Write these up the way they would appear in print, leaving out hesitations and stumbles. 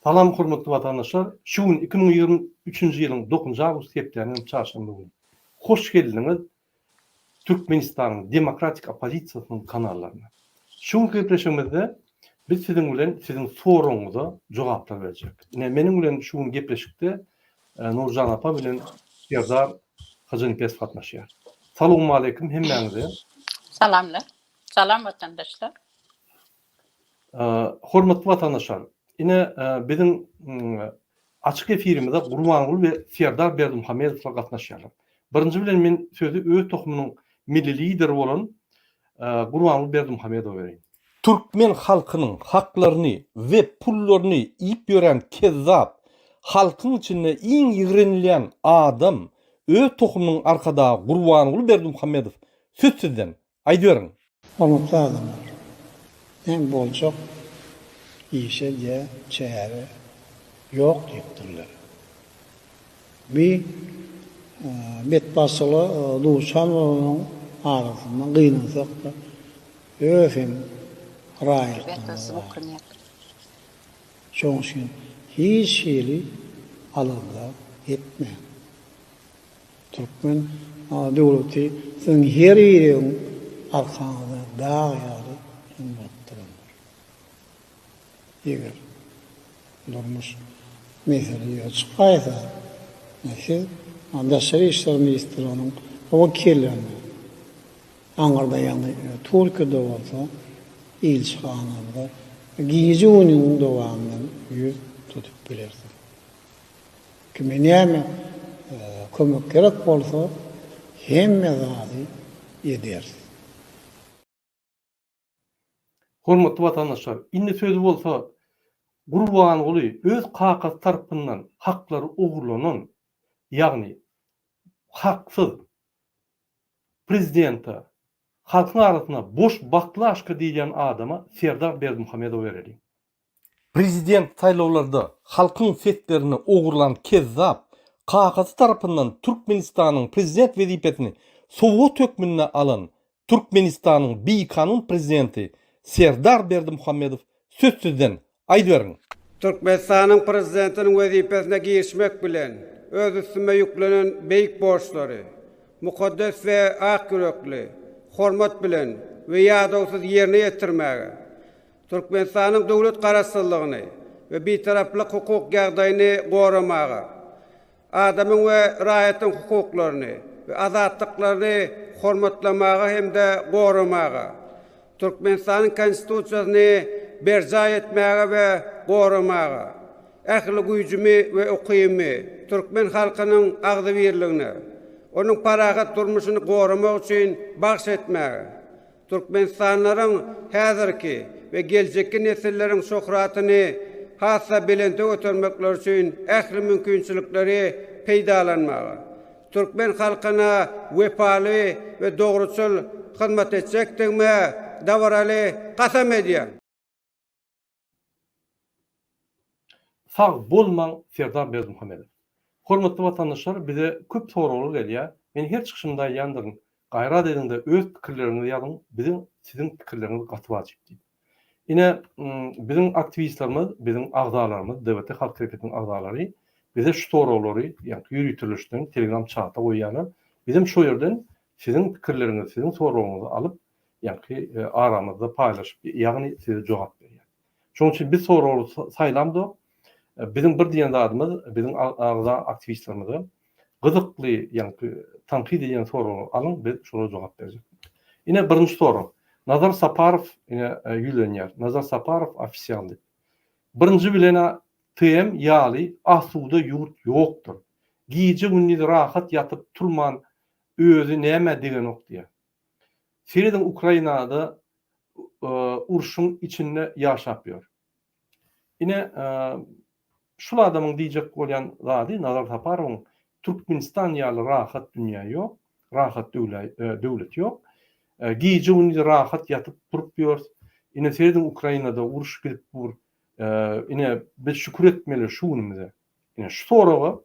Salam hormatly watandaşlar! Şu gün 2023-nji ýylyň 9 awgust hepdäniň çarşenbe güni. Hoş geldiňiz Türkmenistanyň demokratik oppozisiýasynyň kanallaryna. Şu günki gepleşigimizde biz siziň bilen siziň soragyňyza jogaplar berjek. Ine meniň bilen şu gün gepleşikde Nurjan apa bilen Serdar Hojanepesow gatnaşýar. Salowmaleýkim hemmäňize. Salamlar. Salam watandaşlar. Hormatly watandaşlar, ine biziň açyk efirimize Gurbanguly we Serdar Berdimuhamedowlar gatnaşýarlar. Birinji bilen men sözi öz tohumynyň milli lideri bolan Gurbanguly Berdimuhamedowa bereýin. Türkmen halkynyň haklaryny we pullaryny iýip ýören kezzap, halkyň içinde iň ýigrenilýän adam öz tohumynyň arkadagy Gurbanguly Berdimuhamedow söz sizden, Aýdyberiň. Hormatly adamlar! Näme boljak işe diýä çäre ýok diýipdirler. Bi betbagtçylyga duçar bolanyň arasynda gynansak-da öz hem raýatlarymyz bar. Şonuň üçin hiç hili alada etmäň. Türkmen döwleti siziň her biriň arkaňyzda dag ýaly hem bolup durandyr. Eger durmuş mesele ýüze çykaýsa, siz Daşary işler ministrliginiň wekillerine, aňyrda ýagny Türkiýede bolsa ilçihanamyza gije-gündiziň dowamynda ýüz tutup bilersiňiz. Kime näme kömek gerek bolsa hemme zady ederis. Hormatly watandaşlar, indi sözi bolsa Gurbanguly öz kakasy tarpyndan haklary ogurlanan, ýagny haksyz prezidente, halkyň arasynda boş baklaşka diýilýän adama Serdar Berdimuhamedowa bereliň. Prezident saýlawlarda halkyň seslerini ogurlan kezzap, kakasy tarapyndan Türkmenistanyň prezident wezipesini sowgat hökmünde alan Türkmenistanyň bikanun prezidenti Serdar Berdimuhamedow söz sizden, aýdyberiň! Türkmenistanyň Prezidentiniň wezipesine girişmek bilen, öz üstüme ýüklenen beýik borçlary mukaddes we ak ýürekli, hormat bilen we ýadawsyz ýerine ýetirmäge, Türkmenistanyň döwlet Garaşsyzlygyny we Bitaraplyk hukuk ýagdaýyny goramaga, adamyň we raýatyň hukuklaryny we azatlyklaryny hormatlamaga hem-de goramaga, Türkmenistanyň Konstitusiýasyny berjaý etmäge we goramaga, ähli güýjümi we ukybymy türkmen halkynyň agzybirligine, onuň parahat durmuşyny goramak üçin bagyş etmäge, Türkmenistanlylaryň häzirki we geljekki nesilleriň şöhratyny has-da belente götermekleri üçin ähli mümkinçilikleri peýdalanmaga, türkmen halkyna wepaly we dogruçyl hyzmat etjekdigime dabaraly kasam edýän. Sag bolmaň Serdar Berdimuhamedow. Hormatly watandaşlar bize köp soraglar gelýär. Men her çykyşymda aýdýandyryn, gaýrat ediňde öz pikirleriňizi ýazyň, biziň siziň pikirleriňiz gaty wajyp diýip. Ine biziň aktiwistlerimiz, biziň agzalarymyz, DWT Halk Hereketiniň agzalary bize şu soraglary ýaňky ýöriteleşden telegram çata goýýarlar. Bizem şo ýerden siziň pikirleriňizi, siziň soragyňyzy alyp ýaňky aramyzda paýlaşyp, ýagny size jogap berýär. Şonuň üçin biz soraglary saýlamzok. Biziň bir diýen zadymyz, biziň agza aktiwistlerimize gyzykly, ýaňky tankyt edýän soraglary alyň, biz şolara jogap berjek. Ine birinji sorag. Nazar Saparow ine ýüzlenýär. Nazar Saparow ofisial diýip. Birinji bilen-ä TM ýaly asuda ýurt ýokdur. Gije-gündiz rahat ýatyp turman özi nämä degenok diýýär. Serediň Ukrainada urşuň içinde ýaşap ýör. Ine şul adamyň diýjek bolýan zady Nazar Saparowyň Türkmenistan ýaly rahat dünýä ýok, rahat döwlet ýok. Gije gündiz rahat ýatyp turup ýörüs. Ine serediň Ukrainada uruş gidip dur. Ine biz şükür etmeli şu günümize. Ine şu soraga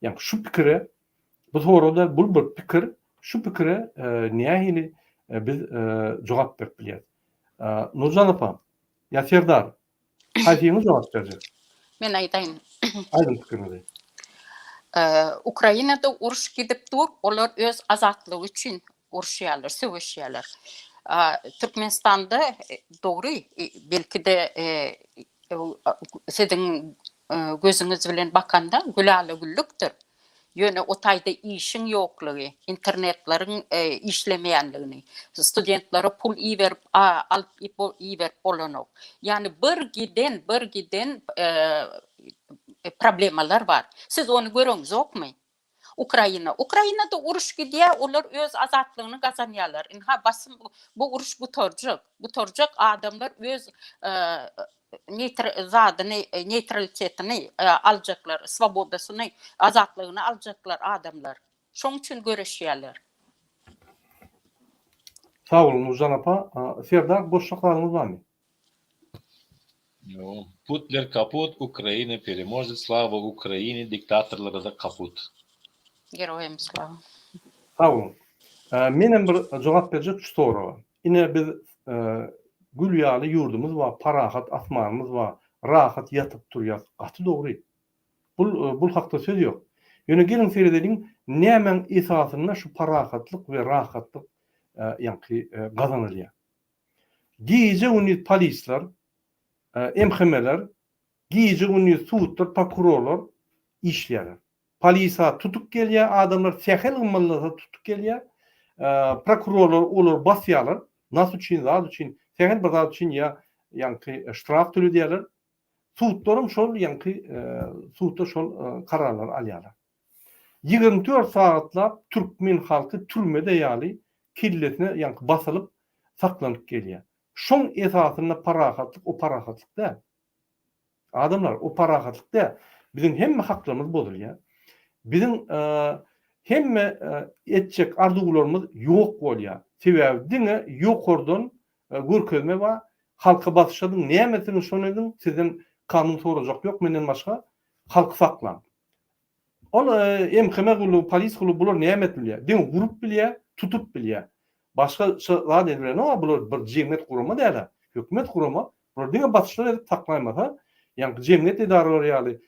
Ýagny şu pikire, bu sorag däl, bul bir pikir, şu pikire nähili biz jogap berip bilýäris? Nurjan apa, ýa Serdar, haýsyňyz jogap berjek? Men aýdaýyn. Aýdyň pikiriňizi. Ukrainada uruş gidip dur, olar öz azatlygy üçin uruşýarlar, söweşýärler. Türkmenistanda dogry, belki-de siziň gözüňiz bilen bakanda gülala-güllükdir. Ýöne o taýda işiň ýoklugy, internetleriň işlemeýänligini, studentlere pul iberip alyp iberip bolanok. Ýagny bir giden, bir giden problemalar bar. Siz ony göreňizokmy? Ukraina. Ukrainada uruş gidýär, olar öz azatlygyny gazanýarlar. Ynha basym bu uruş gutarjak. Gutarjak adamlar öz neýtr zadyny, neýtralitetini aljaklar, swobodasyny, azatlygyny aljaklar adamlar. Şoň üçin göreşýärler. Sag boluň Nurjan apa. Serdar goşjak zadyňyz barmy? Ýok. Putler kaput, Ukraina peremožet, slava Ukraini, diktatorlara-da kaput. Geroýam slava. Sag boluň. Menem bir jogap berjek şu soraga. Ine biz gül ýaly ýurdumyz bar, parahat asmanymyz bar, rahat ýatyp turýas. Gaty dogry. Bul bul hakda söz ýok. Ýöne geliň seredeliň nämäň esasynda şu parahatlyk we rahatlyk ýaňky gazanylýar. Gije-gündiz polisler, MHM-ler, gije-gündiz sudlar, prokurorlar işleýärler. Polisa tutup gelýär adamlar, sähel gymyldasa tutup gelýär. Prokurorlar olary basýarlar. Nas üçin, zat üçin, sähel bir zat üçin ýa ýaňky ştraf töledýärler. Sudlaram şol ýaňky sudda şol kararlary alýarlar. 24 sagatlap türkmen halky türmede ýaly kellesine ýaňky basylyp saklanyp gelýär. Şoň esasynda parahatlyk o parahatlyk däl. Adamlar o parahatlyk däl. Biziň hemme haklarymyz bozulýar. Biziň hemme etjek arzuwlarymyz ýok bolýar. Sebäbi diňe ýokardan görkezme bar. Halka basyş ediň, näme etseňiz şony ediň, sizden kanun sorajak ýok menden başga. Halky saklaň. Ol MHM gullugy, polis gullugy bular näme edip bilýär? Diňe urup bilýär, tutup bilýär. Başga zat edip bilenok, bular bir jemgyýet gurama däl-ä. Hökümet gurama, bular diňe basyşlar edip saklaýmasa, ýaňky jemgyýet edaralary ýaly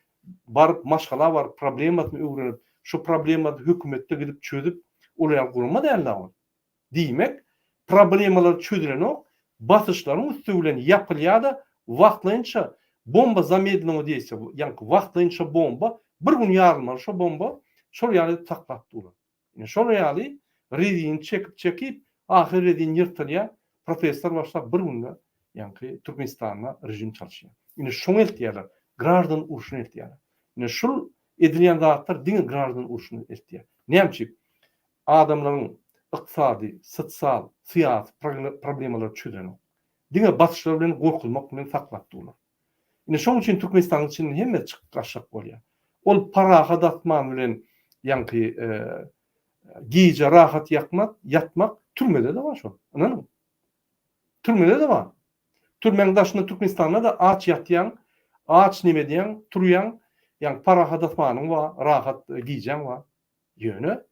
baryp maşgala baryp problemasyny öwrenip, şo problemany hökümetde gidip çözüp, ol ýaly gurama däl-ä ol. Diýmek, problemalar çözülenok, basyşlaryň üsti bilen ýapylýar-da, wagtlaýynça bomba zamedlennogo deýstwiýa, ýaňky wagtlaýynça bomba, bir gün ýarylmaly şo bomba, şol ýaly edip saklap durlar. Ine şol ýaly rezini çekip-çekip, ahyry rezin ýyrtylýar, protestler başlap bir günde ýaňky Türkmenistanda režim çalyşýar. Ine şoňa eltýärler, graždan urşuna eltýärler. Ine şul edilýän zatlar diňe graždan urşuna eltýär. Näme üçin? Adamlaryň ykdysady, sosial, syýasy problemalary çözenok. Diňe basyşlar bilen gorkuzmak bilen saklap durlar. Ine şoň üçin Türkmenistanyň içinden hemme çykyp gaçjak bolýar. Ol parahat asman bilen ýaňky gije rahat ýakmak, ýatmak türmede-de bar şol. Ynanyň. Türmede-de bar. Türmäň daşynda Türkmenistanda-da aç ýatýaň, aç neme edýäň, turýaň, ýaňky parahat asmanyň bar, rahat gijäň bar. Ýöne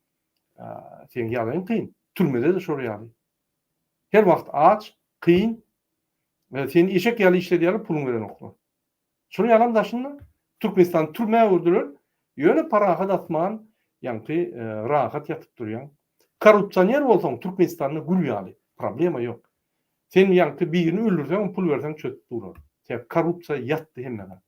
seň ýagdaýyň kyn. Türmede-de şol ýaly. Her wagt aç, kyn. Seni eşek ýaly işledýärler, puluň berenoklar. Şol ýalam daşynda Türkmenistany türmä öwürdiler. Ýöne parahat asman, ýaňky rahat ýatyp durýaň. Korrupsioner bolsaň Türkmenistanda gül ýaly, problema ýok. Sen ýaňky birini öldürseňem pul berseň çözüp durar. Sebäbi korrupsiýa ýatdy hemme zat.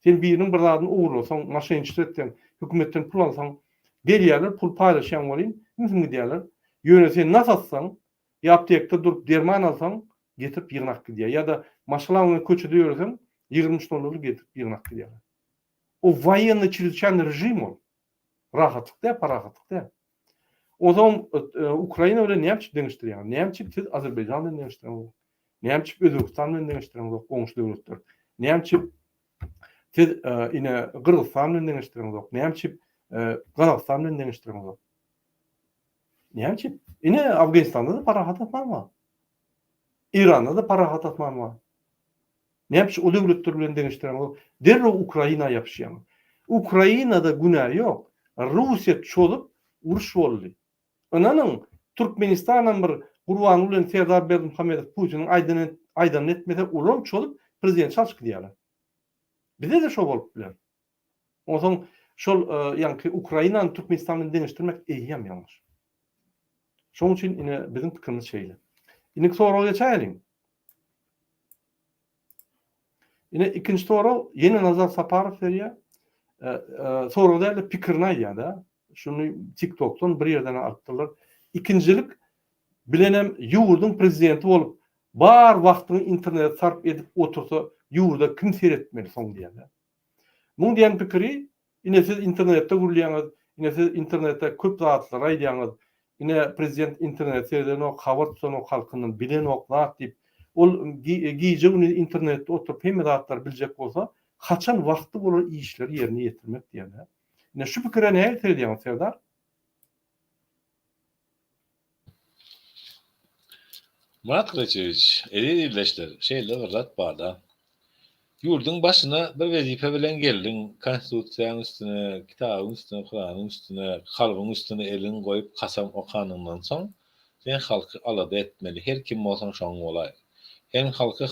Sen biriniň bir zadyny ogurlasaň, moşenniçlik etseň, hökümetden pul alsaň, gelýärler, pul paýlaşýaň welin, ümsüm gidýärler. Ýöne sen nas atsaň, ýa aptekde durup derman alsaň, getirip ýygnap gidýär. Ýa-da maşgalaň bilen köçede ýöreseň, 23 dollarly getirip ýygnap gidýärler. O woýennyý çrezwiçaýnyý režim ol. Rahatlyk däl, parahatlyk däl. Onsoňam Ukraina bilen näme üçin deňeşdirýäňiz? Näme üçin siz Azerbaýjan bilen deňeşdireňizok? Näme üçin Özbegistan bilen deňeşdireňizok goňşy döwletler? Näme üçin siz ine Gyrgyzystan bilen deňeşdireňizok? Näme üçin Gazagystan bilen deňeşdireňizok? Näme üçin? Ine Afganistanda-da parahat asman bar. Eýranda-da parahat asman bar. Näme üçin o döwletler bilen deňeşdireňizok? Derrew Ukraina ýapyşýaňyz. Ukrainada günä ýok. Russiýa çozup uruş boldy. Ynanyň, Türkmenistanam bir Gurbanguly bilen Serdar Berdimuhamedow Putiniň aýdanyny etmese olaram çozup prezident çalşyp gidýärler. Bize-de şo bolup biler. Onsoň şol ýaňky Ukrainany Türkmenistan bilen deňeşdirmek eýýäm ýalňyş. Şonuň üçin ine biziň pikirimiz şeýle. Indiki soraga geçäýeliň. Ine ikinji sorag ýene Nazar Saparow berýär. Sorag däl-de pikirini aýdýar-da. Şuny TikTokdan bir ýerden alypdyrlar. Ikinjilik bilenem ýurduň prezidenti bolup bar wagtyňy internete sarp edip otursa ýurda kim seretmeli soň diýýär-de. Muň diýen pikiri, ine siz internetde gürleýäňiz, ine siz internetde köp zatlary aýdýaňyz, ine prezident internete seredenok, habar tutanok halkyndan, bilenok zat diýip, ol gije-gündiz internetde oturyp hemme zatlary biljek bolsa, haçan wagty bolar işleri ýerine ýetirmek diýýär-dä. Ine şu pikire nähili seredýäňiz Serdar? Myrat Gylyçewiç, eziz ildeşler, şeýle bir zat bar-da. Ýurduň başyna bir wezipe bilen geldiň, Konstitusiýaň üstüne, kitabyň üstüne, Kuranyň üstüne, kalbyň üstüne eliňi goýup kasam okanyňdan soň, sen halky alada etmeli, her kim bolsaň şoň bolaý. Hem halky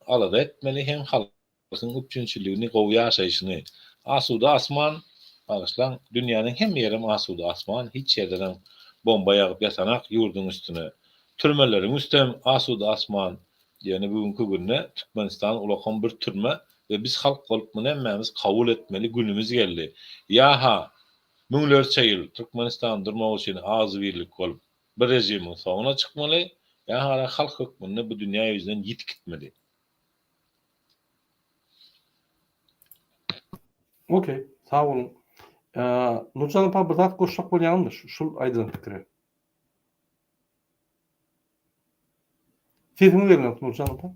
alada etmeli, hem halky Halkyň üpjünçiligini, gowy ýaşaýşyny. Asuda asman, bagyşlaň, dünýäniň hemme ýerem asuda asman, hiç ýerdenem bomba ýagyp ýatanak ýurduň üstüne. Türmeleriň üstem asuda asman. Ýöne bu günki günde Türkmenistan ulakan bir türme we biz halk bolup muny hemmämiz kabul etmeli günümiz geldi. Ýa-ha müňlerçe ýyl Türkmenistan durmak üçin agzybirlik bolup bir režimiň soňuna çykmaly, ýa-ha halk hökmünde bu dünýä ýüzünden ýitip gitmeli. Okey, sag boluň. Nurjan apa bir zat goşjak bolýaňmy şul aýdylan pikire? Sesiňiz gelenok Nurjan apa.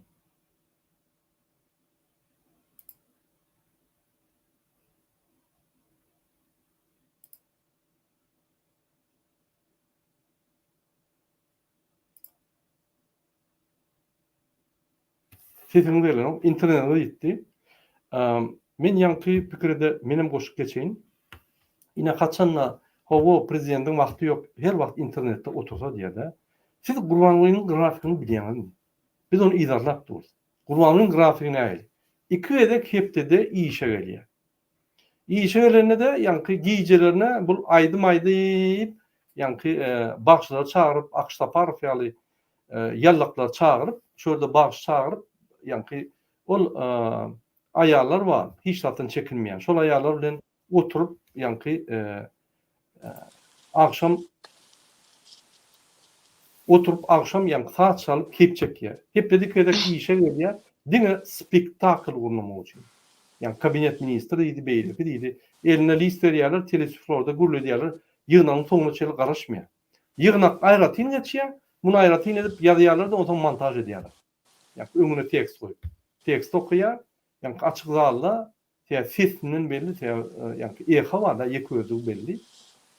Sesiňiz gelenok, internetiňiz ýitdi. Men ýaňky pikire-de menem goşup geçeýin. Ine haçanda hawa prezidentiň wagty ýok, her wagt internetde otursa diýýär-de. Siz Gurbangulynyň grafigini bilýäňizmi? Biz ony yzarlap durus. Gurbangulyň grafigi nähili? Iki gezek hepdede işe gelýär. Işe gelende-de ýaňky gijelerine bul aýdym aýdyp, ýaňky bagşylary çagyryp, Akyş Saparow ýaly ýallaklary çagyryp, şu ýerde bagşy çagyryp, ýaňky ol aýallar bar, hiç zatdan çekinmeýän. Şol aýallar bilen oturyp, ýaňky agşam oturyp agşam ýaňky saz çalyp kep çekýär. Hepdede iki gezek işe gelýär, diňe spektakl gurnamak üçin. Ýaňky kabinet ministri diýdi, beýleki diýdi. Eline list berýärler, telesuflorda gürledýärler, ýygnagyň soňuna çenli garaşmaýar. Ýygnak aýratyn geçýär, muny aýratyn edip ýazýarlar-da, onsoň montaž edýärler. Ýaňky öňüne tekst goýup. Tekst okaýar, ýaňky açyk zalda Sebäbi sesinden belli, sebäbi ýaňky eho bar-da, ýeke özdügi belli.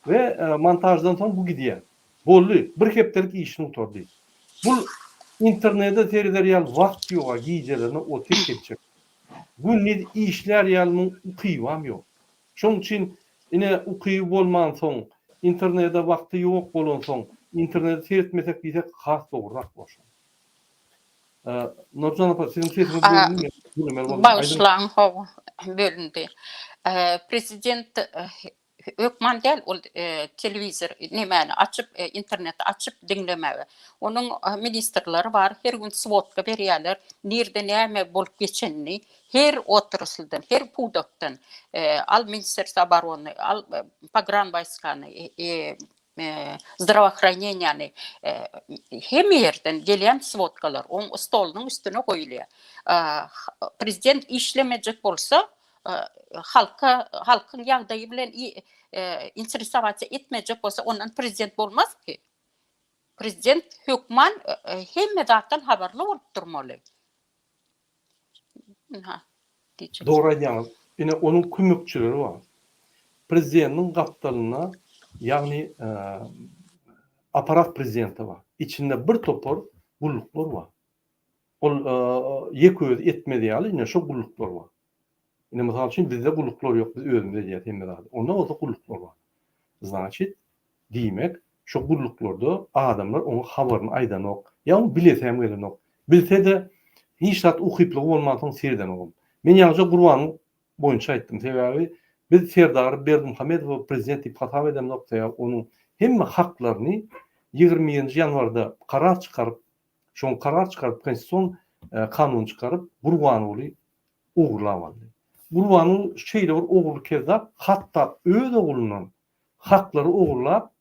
We montaždan soň bu gidýär. Boldy, bir hepdelik işini gutardy. Bul internete sereder ýaly wagt ýog-a, gijelerine otyr kepjek. Gündiz işlär ýaly muň ukybam ýok. Şoň üçin ine ukyby bolmansoň, internete wagty ýok bolansoň, internete seretmesek diýsek has dogrurak bolar. Nurjan apa, siziň sesiňiz bölündi. Bagyşlaň, hawa, bölündi. Prezident hökman däl ol telewizor nemäni açyp, interneti açyp diňlemäge. Onuň ministrleri bar, her gün swodka berýärler, nirde näme bolup geçenini, her otrasldan, her pudakdan, al Ministerstwo oborony, al pogran wojskany, zdravoohraneniýany hemme ýerden gelýän swodkalar oň stolunyň üstüne goýulýar. Prezident işlemejek bolsa, halka halkyň ýagdaýy bilen interesowatsa etmejek bolsa, ondan prezident bolmaz ki. Prezident hökman hemme zatdan habarly bolup durmaly. Diýjek. Dogry aýdýaňyz. Ine onuň kömekçileri bar. Prezidentiň gapdalynda ýagny apparat prezidenta bar. Içinde bir topar gulluklar bar. Ol ýeke özi etmez ýaly ine şo gulluklar bar. Ine mysal üçin bizde gulluklar ýok biz özümiz edýäs hemme zady. Onda bolsa gulluklar bar. Znaçit Diýmek, şo gulluklarda adamlar oňa habaryny aýdanok. Ýa oň bilesem gelenok. Bilse-de, hiç zat ukyplygy bolmansoň seredenogam. Men ýaňyja Gurbanyň. boýunça aýtdym. Sebäbi biz Serdar Berdimuhamedowy prezident diýip hasap edemzok, sebäbi onuň hemme haklaryny 21-nji ýanwarda karar çykaryp, şoň karar çykaryp, konstitusion kanun çykaryp, Gurbanguly ogurlap aldy. Gurbanguly şeýle bir ogurly kezzap, hatda öz oglundan haklary ogurlap,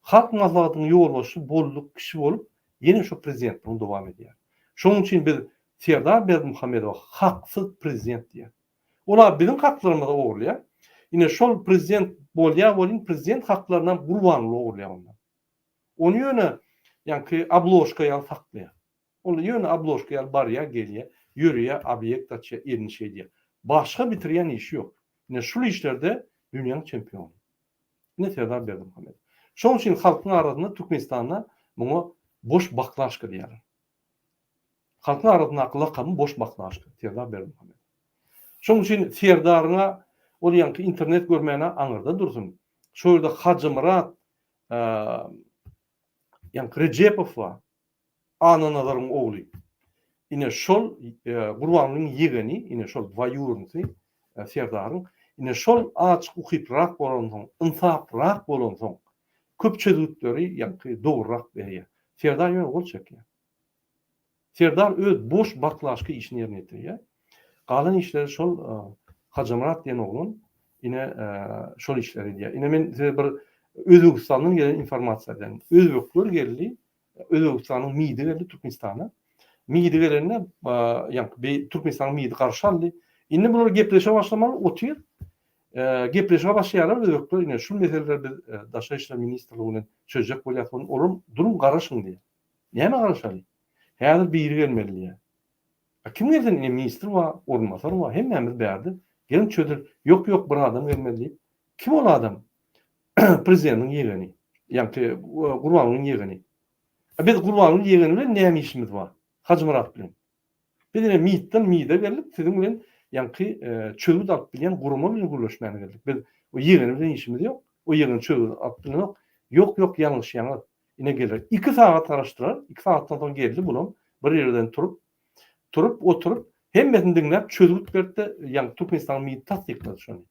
Halk Maslahatynyň ýolbaşçysy bolduk kişi bolup, ýene şo prezidentligini dowam edýär. Şonuň üçin biz Serdar Berdimuhamedowa haksyz prezident diýýäs. Ol-a biziň haklarymyzy ogurlaýar. Ine şol prezident bolýar welin prezident haklarynam Gurbanguly ogurlaýar ondan. Ony ýöne ýaňky obložka ýaly saklaýar. Ol ýöne obložka ýaly barýar, gelýär, ýöreýär, obýekt açýar, elini şeýdýär. Başga bitirýän işi ýok. Ine şul işlerde dünýäň çempiony. Ine Serdar Berdimuhamedow. Şonuň üçin halkyň arasynda Türkmenistanda muňa boş baklaşka diýýärler. Halkyň arasyndaky lakamy boş baklaşka Serdar Berdimuhamedow. Şonuň üçin Serdaryňa ol ýaňky internet görmäne aňyrda dursun. Şo ýerde Hajymyrat ýaňky Rejepow bar. Annanazaryň ogly. Ine şol Gurbangulyň ýegeni, ine şol dwaýurnsy Serdaryň, ine şol azjyk ukyplyrak bolansoň, ynsaplyrak bolansoň, köp çözgütleri ýaňky dogrurak berýär. Serdar ýöne gol çekýär. Serdar öz boş baklaşka işini ýerine ýetirýär. Galan işleri şol Hajamyrat diýen oglan ine şol işleri edýär. Ine men size bir Özbegistandan gelen informasiýa aýdaýyn. Özbekler geldi, Özbegistanyň MID-i geldi Türkmenistana. MID-i gelende, ýaňky Türkmenistanyň MID-i garşy aldy. Indi bular gepleşige başlamaly, otyr. Gepleşige başlaýarlar özbekler, ine şu meseleleri biz Daşary işler ministrligi bilen çözjek bolýas. Olar duruň garaşyň diýýär. Nämä garaşaly? Häzir biri gelmeli diýýär. A kim gelsin? Ine ministr bar, orunbasar bar, hemmämiz bärde. Geliň çözeli. Ýok, ýok, bir adam gelmeli diýip. Kim ol adam? Prezidentiň ýegeni. Ýaňky Gurbangulyň ýegeni. A biz Gurbangulyň ýegeni bilen näme işimiz bar? Hajymyrat bilen. Biz ine MİT-den MİT-e geldik, siziň bilen ýaňky çözgüt alyp bilýän gurama bilen gürleşmäne geldik. Biz o ýegeni bilen işimiz ýok. O ýegeni çözgüt alyp bilenok. Ýok, ýok, ýalňyşýaňyz. Ine geler. Iki sagat garaşdylar. Iki sagatdan soň geldi bulam. Bir ýerden turup, turup, oturyp, hemmesini diňläp çözgüt berdi-de, ýaňky Türkmenistanyň MİT-i tassyklady şony.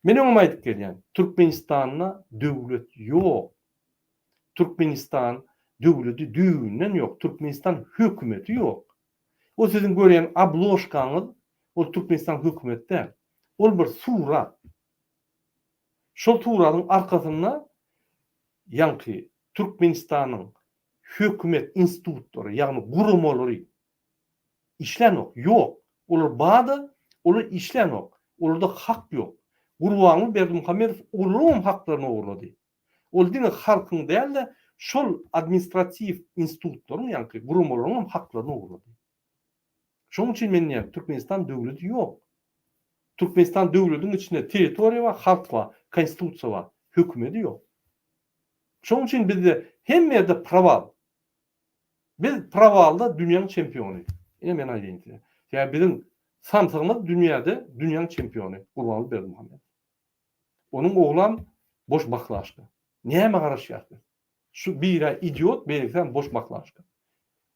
Men öňem aýdyp gelýän, Türkmenistanda döwlet ýok. Türkmenistan döwleti düýbünden ýok. Türkmenistan hökümeti ýok. O siziň görýän obložkaňyz ol Türkmenistan hökümeti däl. Ol bir surat. Şol suratyň arkasynda ýaňky Türkmenistanyň hökümet institutlary, ýagny guramalary Işlänok. Ýok. Olar bar-da, olar işlänok. Olarda hak ýok. Gurbanguly Berdimuhamedow olaryňam haklaryny ogurlady. Ol diňe halkyň däl-de, şol administratiw institutlaryň, ýaňky guramalaryňam haklaryny ogurlady. Şonuň üçin men diýýän, Türkmenistan döwleti ýok. Türkmenistan döwletiň içinde territoriýa bar, halk bar, konstitusiýa bar, hökümedi ýok. Şonuň üçin bizde hemme ýerde prowal. Biz prowalda dünýäň çempiony. Ine men aýdaýyn size. Sebäbi biziň samsygymyz dünýäde dünýäň çempiony Gurbanguly Berdimuhamedow. Onuň oglam boş baklaşka. Nämä garaşýas biz? Şu birä idiot, beýlekisem boş baklaşka.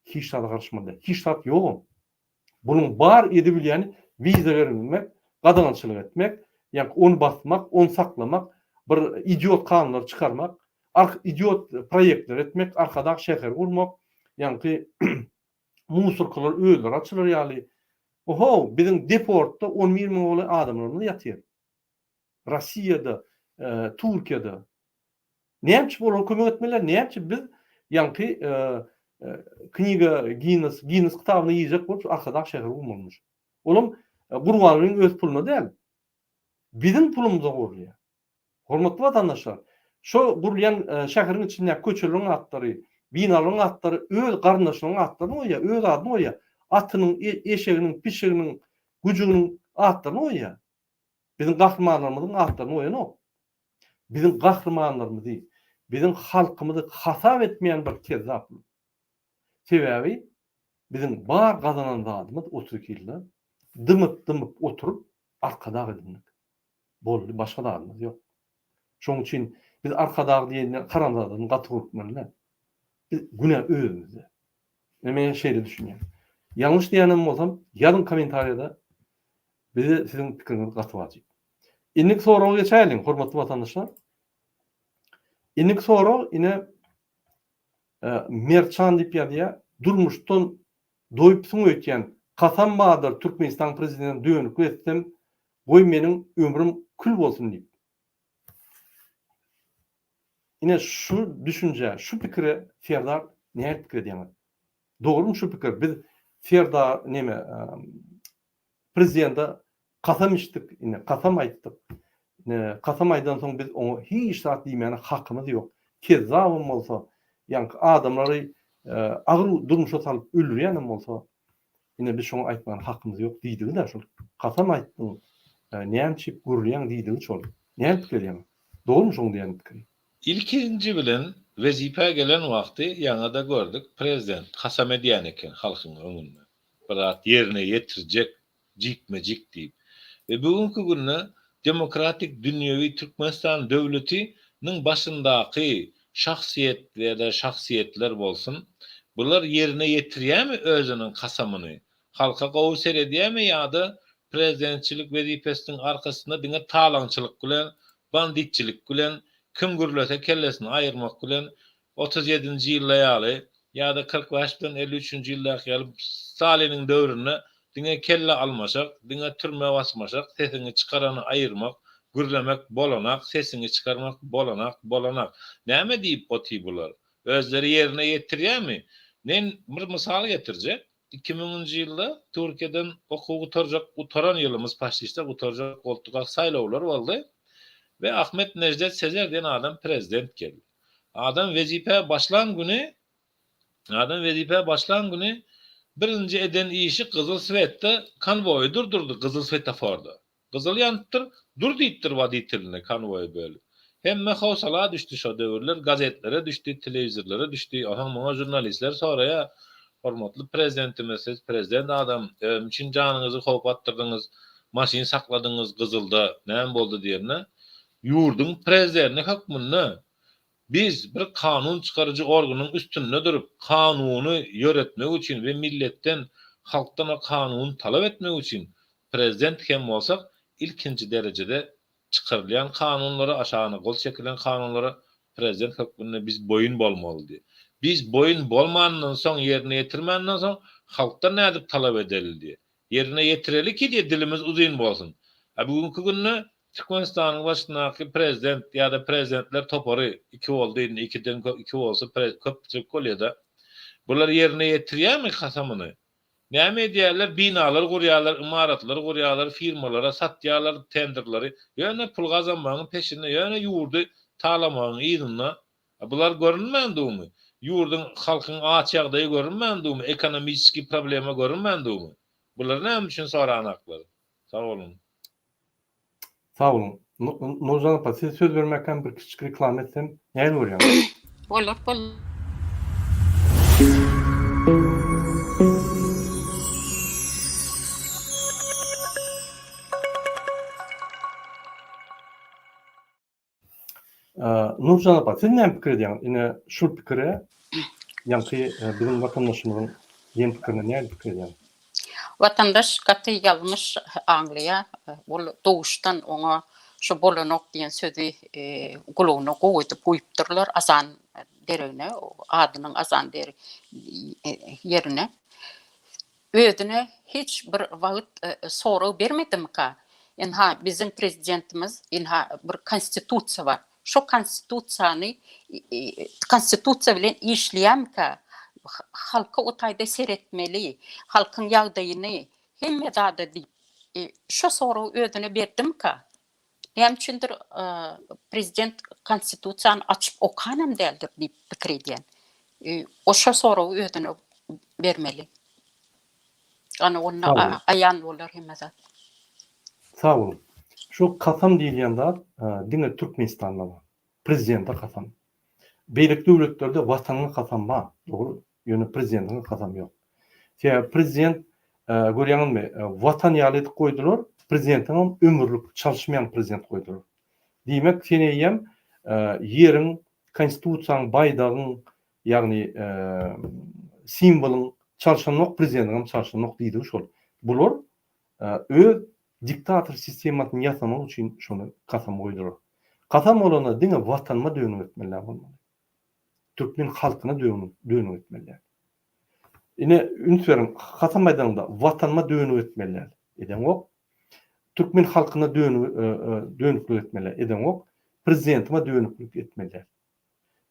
Hiç zada garaşmaly däl. Hiç zat ýogam. Bunuň bar edibilýäni wiza berilmek, gadagançylyk etmek, ýa ony basmak, ony saklamak, bir idiot kanunlary çykarmak, ark idiot proýektler etmek, Arkadag şäheri gurmak, ýaňky musorkalar özleri açylar ýaly. Ohow, biziň deportda 11 müňe golaý adamlarymyz ýatyr. Rossiýada, Türkiýede. Näme üçin olara kömek etmeliler? Näme üçin biz ýaňky kniga Ginnes, Ginnes kitabyna girjek bolup şu Arkadag şäheri gurmalymyş. Olam Gurbangulyň öz puluna däl. Biziň pulumyza gurulýar. Hormatly watandaşlar, şo gurulýan şäheriň içindäki köçeleriň atlary, binalaryň atlary öz garyndaşlarynyň atlaryny goýýar, öz adyny goýýar. Atynyň, eşeginiň, pişiginiň, güjüginiň atlaryny goýýar. Biziň gahrymanlarymyzyň atlaryny goýanok. Biziň gahrymanlarymyzy, biziň halkymyzy hasap etmeýän bir kezzap bu. Sebäbi biziň bar gazanan zadymyz 32 ýylda dymyp-dymyp oturyp Arkadag edindik. Boldy, başga zadymyz ýok. Şonuň üçin biz Arkadag diýende haramzadadan gaty gorkmaly däl. Biz günä özümizde. Men şeýle düşünýän. Ýalňyş diýýänem bolsam, ýazyň kommentariýada. Bize siziň pikiriňiz gaty wajyp. Indiki soraga geçäýeliň, hormatly watandaşlar. Indiki sorag ine Mertjan diýip ýazýar, durmuşdan doýupsyň öýtýän, kasam bardyr Türkmenistanyň prezidentine dönüklik etsem, goý meniň ömrüm kül bolsun diýip. Ine şu düşünjä, şu pikire Serdar nähili pikir edýäňiz? Dogrymy şu pikir? Biz Serdar neme prezidente kasam içdik, ine kasam aýtdyk. Ine kasam aýdan soň biz oňa hiç zat diýmäne hakymyz ýok. Kezzabam bolsa, ýaňky adamlary agyr durmuşa salyp öldürýänem bolsa, ine biz şoňa aýtmana hakymyz ýok diýdigi-dä şol. Kasam aýtdyň, näme üçin gürleýäň diýdigi şol. Näme pikir edýäň? Dogrymy şoň diýen pikiri? Ilkinji bilen wezipä gelen wagty ýaňada gördük prezident kasam edýän eken halkyň öňünde bir zat ýerine ýetirjek jikme-jik diýip we bu günki günde demokratik dünýewi Türkmenistan döwleti niň başyndaky şahsyýet ýa-da şahsyýetler bolsun bular ýerine ýetirýämi özüniň kasamyny Halka gowy seredýärmi ýa-da prezidentçilik wezipesiniň arkasynda diňe talaňçylyk bilen, banditçilik bilen, kim gürlese kellesini aýyrmak bilen, 37-nji ýylda ýaly ýa-da 45 bilen 53-nji ýyldaky ýaly Staliniň döwründe diňe kelle almaşak, diňe türmä basmaşak, sesiňi çykarany aýyrmak, gürlemek bolanak, sesiňi çykarmak bolanak, bolanak. Näme diýip otyr bular? Özleri ýerine ýetirýärmi? Men bir mysal getirjek. 2000-nji ýylda Türkiýeden okuw gutarjak, gutaran ýylymyz paştişde gutarjak bolduka saýlawlar boldy we Ahmet Nejdet Sezer diýen adam prezident geldi. Adam wezipä başlan güni adam wezipä başlan güni birinji eden işi gyzyl swetde konwoýy durdurdy gyzyl swetoforda. Gyzyl ýanypdyr, dur diýipdir woditeline konwoýy bölüp. Hemme howsala düşdi şo döwürler, gazetlere düşdi, telewizorlara düşdi. Onsoň muňa žurnalistler soraýar, Hormatly prezidentimiz, siz prezident adam, özüm üçin janyňyzy howpa atdyrdyňyz, maşyn sakladyňyz gyzylda, näme boldy diýende, ýurduň prezidenti hökmünde Biz bir kanun çykaryjy organyň üstünde durup, kanuny ýöretmek üçin we milletden, halkdan o kanuny talap etmek üçin prezident hem bolsak, ilkinji derejede çykarylýan kanunlara, aşagyna gol çekilen kanunlara prezident hökmünde biz boýun bolmaly diýip. Biz boýun bolmanyndan soň, ýerine ýetirmäninden soň halkdan nädip talap edeli diýip. Ýerine ýetireli ki diýip dilimiz uzyn bolsun. A bu günki günde Türkmenistanyň başyndaky prezident ýa-da prezidentler topary iki boldy indi ikiden köp iki bolsa köpçülik bolýada. Bular ýerine ýetirýärmi kasamyny? Näme edýärler binalar gurýarlar ymaratlar gurýarlar firmalara satýarlar tenderleri ýöne pul gazanmagyň peşinde ýöne ýurdy talamagyň yzynda A bular görünmän dumy? Ýurduň halkyň aç ýagdaýy görünmän dumy? Ekonomiçeskiý problema görünmän dumy? Bulary näme üçin soranaklar? Sag boluň. Sag boluň. Nurjan apa, size söz bermäkäm bir kiçijik reklama etsem, nähili görýäňiz? Bolar, bolar. Nurjan apa, siz näme pikir edýäňiz? Ine, şul pikire, ýaňky biziň watandaşymyzyň diýen pikirine näme pikir edýäňiz? Watandaş gaty ýalňyş aňlaýar. Ol doguşdan oňa şu bolanok diýen sözi gulagyna gowy edip guýupdyrlar azan deregine, adynyň azan ýerine. Özüne hiç bir wagt sorag bermedimika? Ynha biziň prezidentimiz, ynha bir konstitusiýa bar. Şo konstitusiýany konstitusiýa bilen işleýärmika? Halka o taýda seretmeli, halkyň ýagdaýyny, hemme zada diýip, şo soragy özüne berdimika? Näme üçindir prezident konstitusiýany açyp okanam däldir diýip pikir edýän. O şo soragy özüne bermeli. Ana onda aýan bolar hemme zat. Sag boluň. Şu kasam diýilýän zat diňe Türkmenistanda bar. Prezidente kasam. Beýleki döwletlerde watanyňa kasam bar, dogry, ýöne prezidentiňe kasam ýok. Sebäbi prezident görýäňizmi, watan ýaly edip goýdular, prezidentiňem ömürlik çalyşmaýan prezident goýdular. Diýmek, sen eýýäm ýeriň, konstitusiýaň, baýdagyň, ýagny simwolyň çalşanok, prezidentiňem çalşanok diýdigi şol. Bular öz. Diktator sistemasyny ýasamak üçin şony kasam goýdular. Kasam bolanda diňe watanyma dönük etmeli bolmaly. Türkmen halkyna dönük etmeli däl. Ine, üns beriň, kasam aýdanyňda watanyma dönük etmeli däl. Edeňok. Türkmen halkyna dönüklik etmeli däl. Edeňok. Prezidentime dönüklik etmeli däl.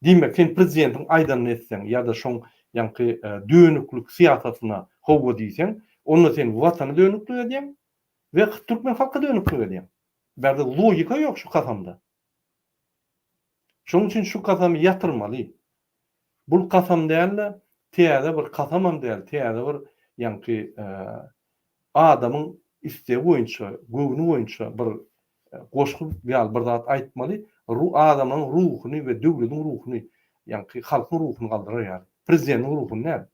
Diýmek, sen prezidentiň aýdanyny etseň ýa-da şoň ýaňky dönüklik syýasatyna howwa diýseň, onda sen watana dönüklik edýäň we türkmen halka dönüklik edýäň. Bärde logika ýok şu kasamda. Şonuň üçin şu kasamy ýatyrmaly. Bul kasam däl-de, täze bir kasamam däl, täze bir ýaňky adamyň islegi boýunça, göwni boýunça bir goşgy ýaly bir zat aýtmaly, adamlaryň ruhuny we döwlediň ruhuny, ýaňky halkyň ruhuny galdyrar ýaly. Prezidentiň ruhuny däl,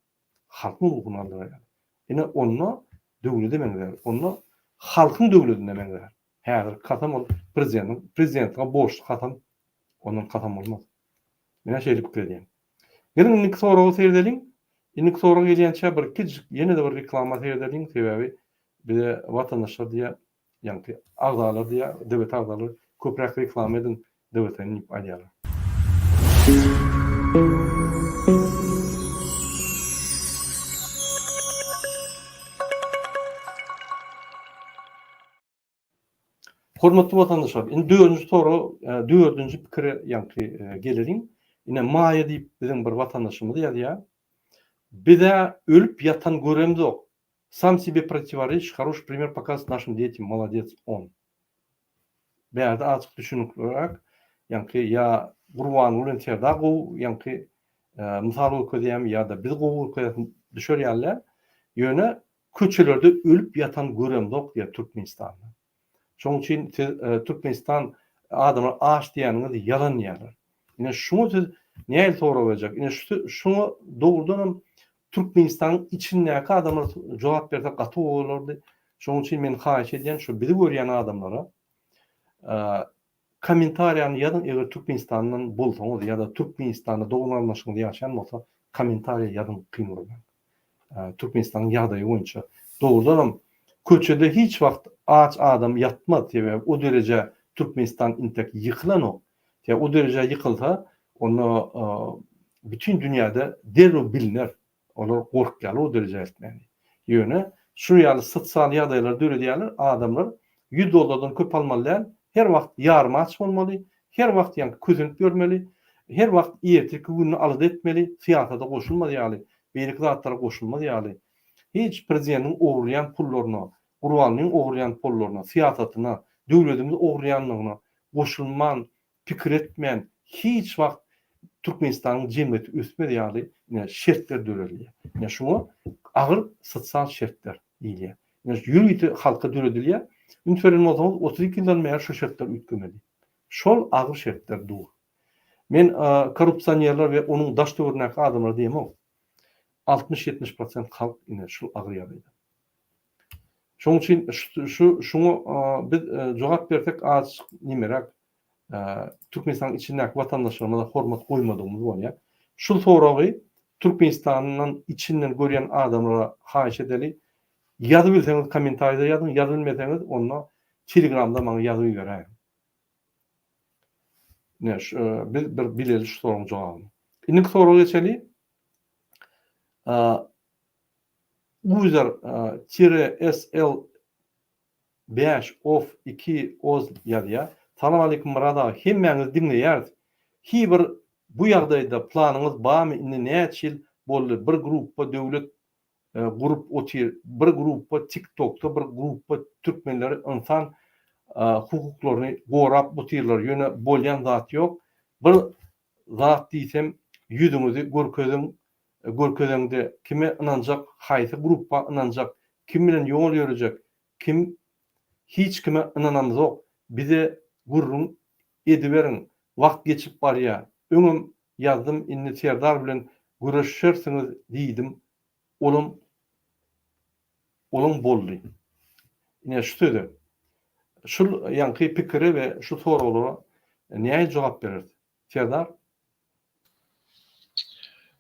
halkyň ruhuny galdyrar ýaly. Ine, onda döwlede meňzär, onda halkyň döwledine meňzär. Häzirki kasam ol prezidentiň, prezidentiňe borçly kasam, ondan kasam bolmaz. Men-ä şeýle pikir edýän. Geliň indiki soraga seredeliň. Indiki sorag gelýänçä bir kiçijik ýene-de bir reklama seredeliň, sebäbi bize watandaşlar diýýär, ýaňky agzalar diýýär, DWT agzalary köpräk reklama ediň DWT-ni diýip aýdýarlar. Hormatly watandaşlar, indi dördünji sorag, dördünji pikire ýaňky geleliň. Ine Maýa diýip biziň bir watandaşymyz ýazýar. Biz-ä ölüp ýatan göremzok. Sam себе противоречишь, хороший пример показывает нашим детям, молодец on. Bärde azajyk düşünikliräk, ýaňky ýa Gurbanguly bilen Serdar gowy ýaňky mysal görkezýärmi ýa-da biz gowy görkezýäris düşer ýaly däl. Ýöne Köçelerde ölüp ýatan göremzok diýýär Türkmenistanda. Şonuň üçin siz Türkmenistan adamlar aç diýýäniňiz ýalan diýýärler. Ine şuňa siz nähili sorag berjek? Ine şu şuňa dogrudanam Türkmenistanyň içindäki adamlar jogap berse gaty gowy bolardy. Şonuň üçin men haýyş edýän şu bizi görýän adamlara Kommentariýany ýazyň eger Türkmenistandan bolsaňyz ýa-da Türkmenistanda dogan garyndaşyňyz ýaşaýan bolsa kommentariýa ýazyň kyn görmäň. Türkmenistanyň ýagdaýy boýunça dogrudanam köçede hiç wagt aç adam ýatmaz sebäbi o derejä Türkmenistan intek ýykylanok. Sebäbi o derejä ýykylsa onda bütin dünýäde derrew biliner. Olar gorkýarlar o derejä eltmäni. Ýöne şu ýaly sosial ýagdaýlary döredýärler, adamlar 100 dollardan köp almaly däl, her wagt ýarym aç bolmaly, her wagt ýaňky kösenip ýörmeli, her wagt ertirki gününi alada etmeli, syýasata goşulmaz ýaly, beýleki zatlara goşulmaz ýaly, hiç prezidentiň ogurlaýan pullaryna, Gurbanlyň ogurlaýan pullaryna, syýasatyna, döwledimizi ogurlaýanlygyna goşulman pikir etmän hiç wagt Türkmenistanyň jemgyýeti ösmez ýaly ine şertler döredilýär. Ine şuňa agyr sosial şertler diýilýär. Ine şu ýörite halka döredilýär. Üns beren bolsaňyz 32 ýyldan bäri şu şertler üýtgemedi. Şol agyr şertler dur. Men korrupsionerler we onuň daş-töweregindäki adamlar diýemok. 60-70 prosent halk ine şul agyr ýagdaýda. Şonuň üçin şu şuňa biz jogap bersek azajyk nimeräk Türkmenistanyň içindäki watandaşlarymyza hormat goýmadygymyz bolýar. Şu soragy Türkmenistandan içinden görýän adamlara haýyş edeli. Ýazyp bilseňiz kommentariýada ýazyň, ýazyp bilmeseňiz onda Telegramda maňa ýazyp iberäýiň. Ine şu biz bir bileli şu soragyň jogabyny. Indiki soraga geçeli. User tire SL 5 of 2 oz ýazýar. Salam aleýkum Myrat aga hemmäňizi diňleýäris. Hi bir bu ýagdaýda planyňyz barmy indi näçe ýyl boldy bir grupba döwlet gurup otyr bir grupba tik tokda bir grupba türkmenleri ynsan hukuklaryny gorap otyrlar ýöne bolýan zat ýok bir zat diýsem ýüzüňizi görkeziň görkezeňde kime ynanjak haýsy grupba ynanjak kim bilen ýol ýörejek kim hiç kime ynanamzok bize gürrüň ediberiň wagt geçip barýa öňem ýazdym indi Serdar bilen göreşersiňiz diýdim olam olam boldy ine şu söze şul ýaňky pikire we şu soraglara nähili jogap bereris Serdar?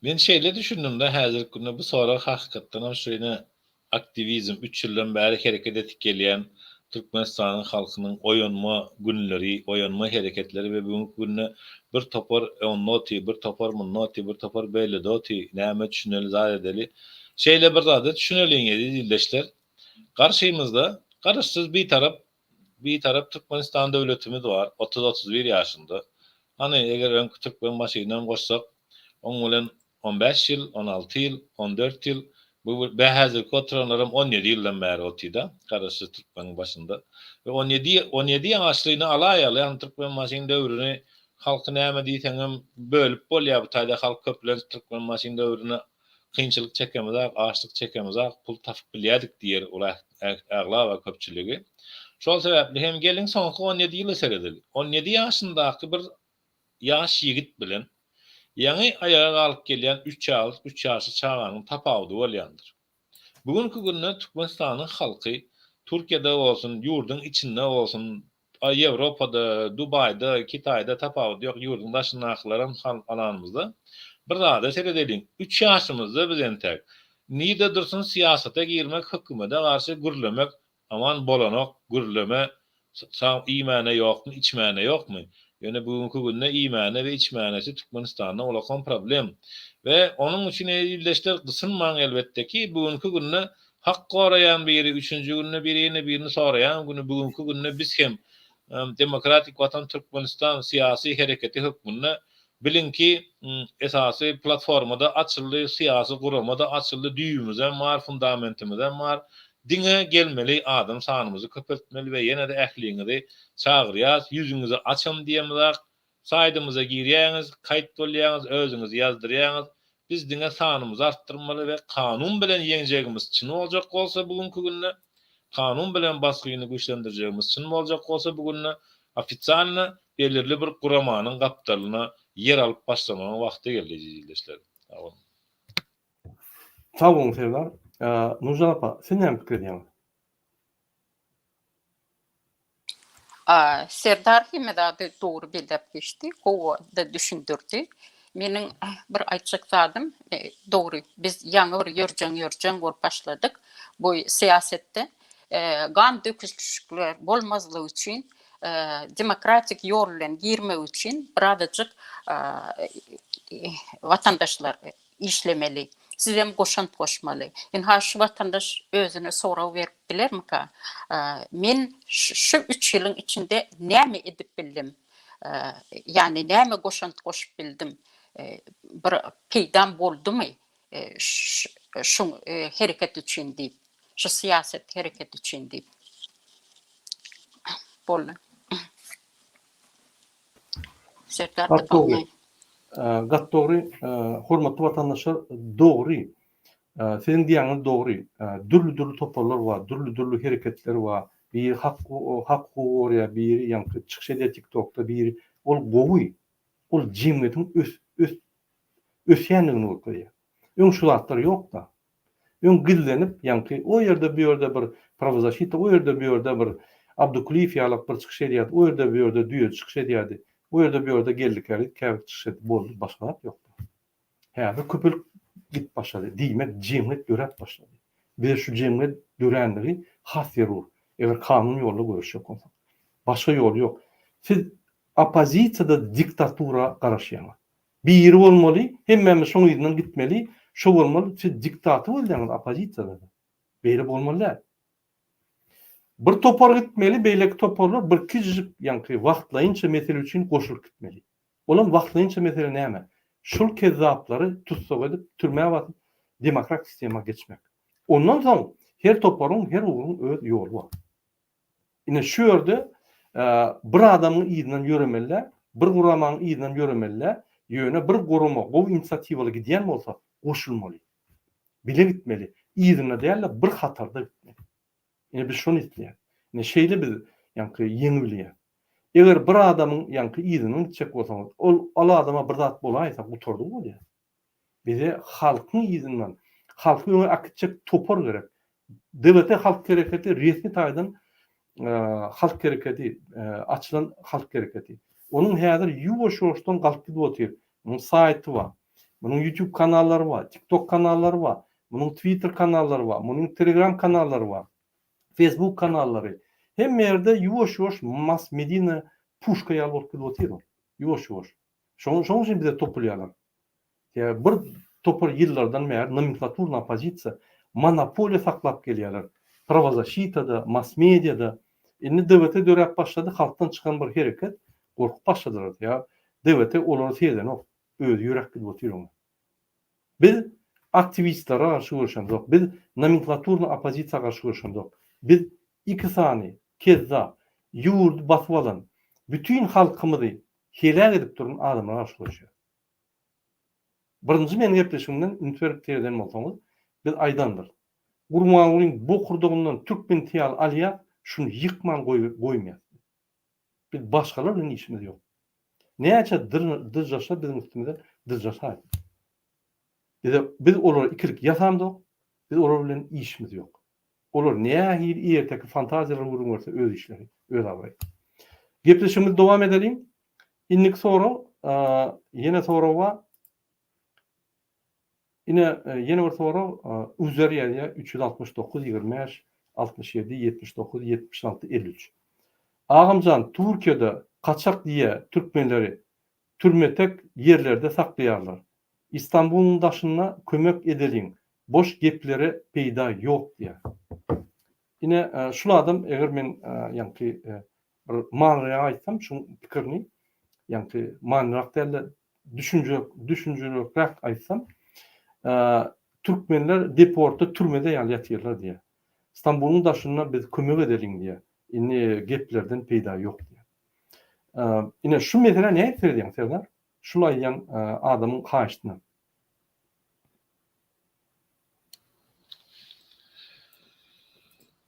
Men şeýle düşündim-de, häzirki günde bu sorag hakykatdanam şu ine aktiwizm, üç ýyldan bäri hereket edip gelýän. Türkmenistanyň halkynyň oýanma günleri, oýanma hereketleri we bu günki günde bir topar onda oty, bir topar munda oty, bir topar beýlede oty, näme düşüneli, zat edeli. Şeýle bir zada düşüneliň eziz ildeşler. Garşymyzda Garaşsyz Bitarap Bitarap Türkmenistan döwletimiz bar, 30-31 ýaşynda. Hany, eger öňki Türkmenbaşynam goşsak, oň bilen 15 ýyl, 16 ýyl, 14 ýyl, bu be häzirki oturanlaram 17 ýyldan bäri otyda, Garaşsyz Türkmeniň başynda. We 17, 17 ýaşlyny alaýaly, ýagny Türkmenbaşyň döwrüni halky näme diýseňem bölüp bolýar, bu taýda halk köplenç Türkmenbaşyň döwrüne Kynçylyk çekemizak, açlyk çekemizak, pul tapyp bilýädik diýer ol aglaba köpçüligi. Şol sebäpli hem geliň soňky 17 ýyla seredeli. 17 ýaşyndaky bir ýaş ýigit bilen ýaňy aýaga galyp gelýän üç ýalyk, üç ýaşly çaganyň tapawudy bolýandyr. Bu günki günde Türkmenistanyň halky Türkiýede bolsun, ýurduň içinde bolsun, Ýewropada, Dubaýda, Kitaýda tapawudy ýok, ýurduň daşyndakylaram alanymyzda bir zada seredeliň, üç ýaşymyzda biz entäk nirde dursun syýasata girmek, hökümede garşy gürlemek aman bolanok, gürleme sag iýmäne ýokmy, içmäne ýokmy? Ýöne bu günki günde iýmäne we içmänesi Türkmenistanda ulakan problem we onuň üçin eziz ildeşler gysynmaň elbetdeki bu günki günde Hak goraýan biri, üçünji günde biri ýene birini soraýan güni bu günki günde biz hem Demokratik Watan Türkmenistan syýasy hereketi hökmünde biliňki esasy platformada açyldy, syýasy gurama-da açyldy, düýbümizem bar, fundamentimizem bar. Diňe gelmeli adam sanymyzy köpeltmeli we ýene-de ähliňizi çagyrýas, ýüzüňizi açam diýemizak, Saýdymyza girýäňiz, kaýt bolýaňyz, özüňizi ýazdyrýaňyz. Biz diňe sanymyzy artdyrmaly we kanun bilen ýeňjegimiz çyn boljak bolsa bu günki günde, kanun bilen basgyny güýçlendirjegimiz çyn boljak bolsa bu günde ofitsialno belirli bir guramanyň gapdalyna ýer alyp başlamagyň wagty geldi eziz ildeşler. Sag boluň. Sag boluň Serdar. Nurjan apa, siz näme pikir edýäňiz? Serdar hemme zady dogry belläp geçdi, gowy-da düşündirdi. Meniň bir aýtjak zadym, dogry, biz ýaňy bir ýörjeň-ýörjeň bolup başladyk bu syýasetde. Gan döküşlikler bolmazlygy üçin, demokratik ýol bilen girmek üçin birazajyk watandaşlar işlemeli. Sizem goşant goşmaly. Ynha şu watandaş özüne sorag berip bilermika? Men şu üç ýylyň içinde näme edip bildim? Ýagny näme goşant goşup bildim? Bir peýdam boldumy şu hereket üçin diýip, şu syýasat hereket üçin diýip. Boldy. Serdar Gaty dogry. Gaty dogry. Hormatly watandaşlar, dogry. Siziň diýýäniňiz dogry. Dürli-dürli toparlar bar, dürli-dürli hereketler bar. Biri hak hak hukugy gorýar, biri ýaňky çykyş edýär TikTokda, biri ol gowy. Ol jemgyýetiň ös ös ösýändigini görkezýär. Öň şu zatlar ýokda. Öň gizlenip, ýaňky o ýerde bu ýerde bir prawozasita, o ýerde bu ýerde bir Abdukulyýew ýalak bir çykyş edýärdi, o ýerde bu ýerde düýeji çykyş edýärdi, o ýerde bu ýerde Geldi Käriz käbir çykyş edip boldy, başga zat ýokdy. Häzir köpelip gidip başlady. Diýmek, jemgyýet döräp başlady. Bize şu jemgyýet döränligi has zerur. Eger kanun ýolda göreşjek bolsak. Başga ýol ýok. Siz oppozisiýada diktatura garaşýaňyz. Biri bolmaly, hemmämiz şoň yzyndan gitmeli, şo bolmaly, siz diktator bolýaňyz oppozisiýada-da. Beýle bolmaly däl. Bir topar gitmeli, beýleki toparlar bir kiçijik ýaňky wagtlaýynça mesele üçin goşulyp gitmeli. Olam wagtlaýynça mesele näme? Şul kezzaplary tussag edip, türmä basyp, demokratik sistema geçmek. Ondan soň her toparyň, her ugruň öz ýoly bar. Ine şu ýerde bir adamyň yzyndan ýöremeli däl, bir guramanyň yzyndan ýöremeli däl, ýöne bir gurama gowy inisiatiwaly gidýän bolsa goşulmaly. Bile gitmeli. Yzynda däl-de bir hatarda gitmeli. Ine biz şony isleýäris. Ine şeýle biz ýaňky ýeňibilýäris. Eger bir adamyň ýaňky yzyndan gitjek bolsaňyz, ol ol adama bir zat bolaýsa gutardygy bolýar. Bize halkyň yzyndan, halky öňe äkitjek topar gerek. DWT halk hereketi resmi taýdan halk hereketi, açylan halk hereketi. Onuň häzir ýuwaş-ýuwaşdan galyp gidip otyr. Munuň saýty bar. Munuň YouTube kanallary bar, TikTok kanallary bar. Munuň Twitter kanallary bar, munuň Telegram kanallary bar. Facebook kanallary. Hemme ýerde ýuwaş-ýuwaş mass medina puşka ýaly bolup gidip otyr ol. Ýuwaş-ýuwaş. Şoň şoň üçin bize topulýarlar. Sebäbi bir topar ýyllardan bäri nomenklaturny oppozisiýa monopoliýa saklap gelýärler. Prawozaşitada, mass mediada. Indi DWT döräp başlady, halkdan çykan bir hereket, gorkup başladylar. Sebäbi DWT olary sezenok. Özi ýöräp gidip otyr oňa. Biz aktiwistlere garşy göreşemzok. Biz nomenklaturny oppozisiýa garşy göreşemzok. Biz iki sany kezzap, ýurdy basyp alan, bütin halkymyzy heläk edip duran adamlara garşy göreşýäris. Birinji meniň gepleşigimden üns berip sereden bolsaňyz, biz aýdandyrys. Gurbangulyň bokurdagyndan türkmen tyýaly alýas, şuny ýykman goýmaýas. Biz başgalar bilen işimiz ýok. Näçe dyrjaşsa biziň üstümize dyrjaşaýsyn. Bize biz olara ikilik ýasamzok, biz olar bilen işimiz ýok. Olar nähili erteki fantaziýalar gürrüň berse öz işleri, öz abraýy. Gepleşigimizi dowam edeliň. Indiki sorag, ýene sorag bar. Ine, ýene bir sorag, Uzer ýazýar, 369 25 67 79 76 53. Agamjan, Türkiýede gaçak diýe türkmenleri türmetek ýerlerde saklaýarlar. Istanbulyň daşynda kömek edeliň, boş geplere peýda ýok diýýär. Ine, şul adam eger men ýaňky bir manyrak aýtsam şuň pikirini, ýaňky manyrak däl-de düşünje düşünjeliräk aýtsam, türkmenler deportda türmede ýaly ýatyrlar diýýär. Stambulyň daşynda biz kömek edeliň diýýär. Indi geplerden peýda ýok diýýär. Ine şu meselä nähili seredýäň Serdar? Şul aýdýan adamyň haýyştyna.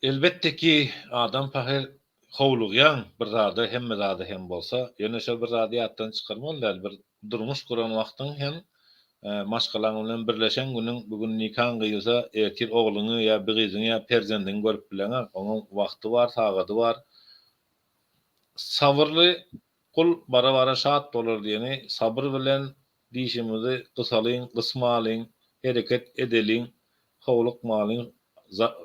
Elbetde ki, adam pahyr howlugýaň bir zada, hemme zada hem bolsa, ýöne şol bir zady ýatdan çykarmaly däl, bir durmuş guran wagtyň hem maşgalaň bilen birleşen günüň, bu gün nikaň gyýylsa, ertir ogluňy ýa bir gyzyňy ýa perzendiňi görüp bileňok, onuň wagty bar, sagady bar. Sabyrly Gul bara-bara şat bolar diýeni sabyr bilen dişimizi gysalyň, gysmalyň, hereket edeliň, howlukmalyň,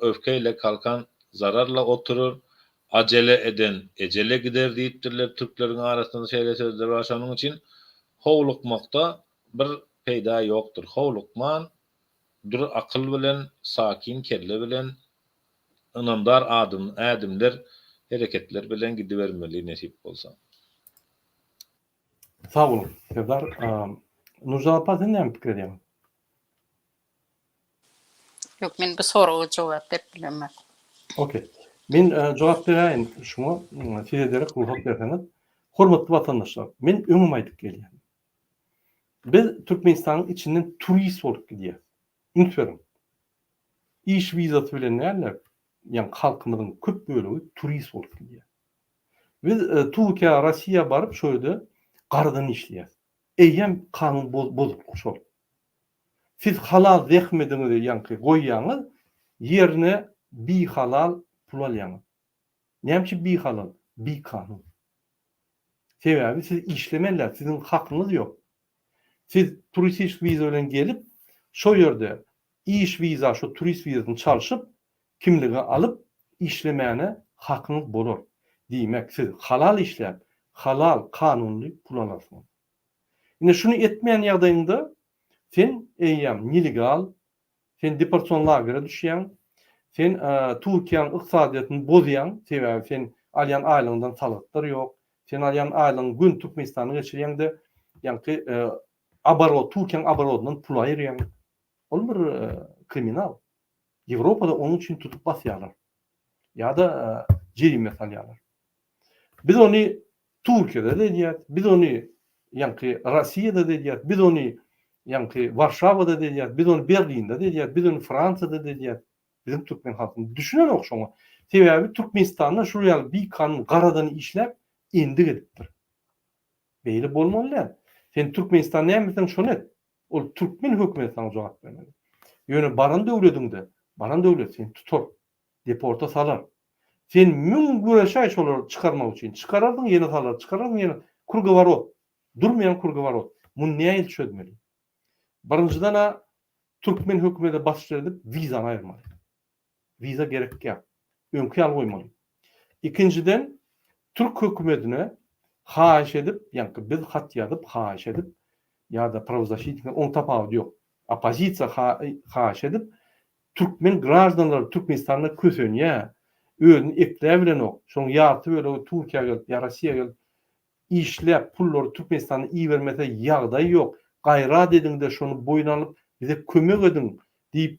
öfkeyle kalkan zararla oturur, ajele eden ejele gider diýipdirler, türkleriň arasynda şeýle sözler bar, şonuň üçin howlukmakda bir peýda ýokdur, howlukman, dury akyl bilen, sakin kelle bilen Ynamdar adym ädimler hereketler bilen gidibermeli nesip bolsa. Sag boluň Serdar. Nurjan apa sen näme pikir edýäň? Ýok men bu soraga jogap berip bilemok. Ok. Men jogap beräýin şuňa size derek rugsat berseňiz. Hormatly watandaşlar, men öňem aýdyp gelýän. Biz Türkmenistanyň içinden turist bolup gidýäs. Üns beriň. Iş wizasy bilen däl-de, ýagny halkymyzyň köp bölegi turist bolup gidýär. Biz Türkiýä, Rossiýa baryp şo ýerde garadan işleýäs. Eýýäm kanun bozuklyk şol. Siz halal zähmediňizi ýaňky goýýaňyz, ýerine bihalal pul alýaňyz. Näme üçin bihalal? Bikanun. Sebäbi siz işlemeli däl, siziň hakyňyz ýok. Siz turistik wiza bilen gelip, şo ýerde iş wiza şo turist wizasyny çalşyp, kimligi alyp işlemäne hakyňyz bolar. Diýmek, siz halal işläp, halal, kanunly pul alarsyňyz. Ine şuny etmeýän ýagdaýyňda sen eýýäm nelegal, sen deportasion lagere düşýäň, sen Türkiýäniň ykdysadyýetini bozýaň, sebäbi sen alýan aýlygyňdan salgytlar ýok, sen alýan aýlygyňy göni Türkmenistana geçirýäň-de, ýaňky oborot, Türkiýäniň oborodyndan pul aýyrýaň. Ol bir kriminal. Ýewropada onuň üçin tutup basýarlar. Ýa-da jerime salýarlar. Biz ony Türkiýede-de edýäris, biz ony ýaňky Rossiýada-da edýäris, biz ony ýaňky Warşawada-da edýäris, biz ony Berlinde-de edýäris, biz ony Fransiýada-da edýäris. Biziň türkmen halkymyz düşünenok şoňa. Sebäbi Türkmenistanda şul ýaly bikanun garadan işläp endik edipdir. Beýle bolmaly däl. Sen Türkmenistan näme etseň şony et. Ol türkmen hökümeti saňa jogap bermeli. Ýöne baran döwlediňde, baran döwlet seni tutar. Deporta salar. Sen müň göreşäý şolary çykarmak üçin. Çykararsyň ýene salar, çykararsyň ýene krugoworot. Durmaýan krugoworot. Muny nähili çözmeli? Birinjiden-ä türkmen hökümete basyş edip wizany aýyrmaly. Wiza gerek ýa. Öňki ýaly goýmaly. Ikinjiden, türk hökümetine haýyş edip, ýaňky biz hat ýazyp, haýyş edip, ýa-da prawozasitnik, oň tapawudy ýok. Oppozisiýa haýyş edip, türkmen graždanlary Türkmenistanda kösenýär, özüni ekläbilenok, şoň ýarty bölegi Türkiýä gelip ýa Rossiýa gelip işläp pullary Türkmenistana ibermese ýagdaý ýok, gaýrat ediňde şony boýun alyp bize kömek ediň diýip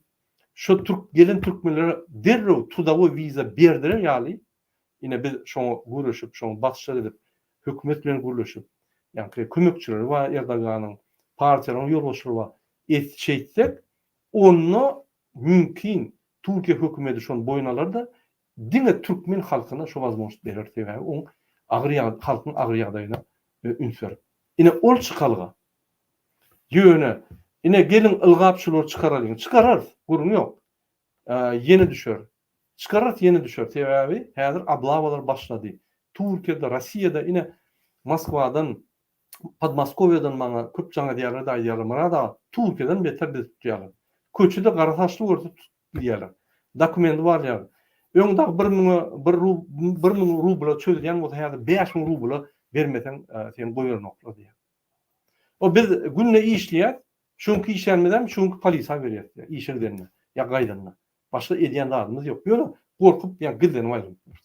şo türk gelen türkmenlere derrew trudowoý wiza berdirer ýaly ine biz şoňa göreşip şoňa basyşlar edip hökümet bilen gürleşip ýaňky kömekçileri bar Erdoganyň partiýalaryň ýolbaşçylary bar et şeýtsek onda mümkin Türkiýe hökümedi şony boýun alarda diňe türkmen halkyna şo wazmožnost berer sebäbi oň agyr halkyň agyr ýagdaýyna üns berip. Ine ol çykalga. Ýöne ine geliň ylgap şulary çykaralyň. Çykararys, gürrüň ýok. Ýene düşer. Çykararys ýene düşer. Sebäbi häzir oblawalar başlady. Türkiýede, Rossiýada ine Moskwadan Podmoskowýadan maňa köp jaň edýärler-de aýdýarlar, Myrat aga, Türkiýeden beter bizi tutýarlar. Köçede gara saçly görse tutup gidýärler. Dokumendi barlaýarlar. Öň dagy bir müňe, bir rub, 1000 rubla çözülýän bolsa, häzir 5000 rubla bermeseň, seni goýberenoklar diýýär. O biz günde işleýäs, şuňky işlänimizem şuňky polisa berýäs diýýär, işe gidende ýa gaýdanda. Başga edýän zadymyz ýok. Ýöne gorkup ýa gizlenip aýrylyp durus.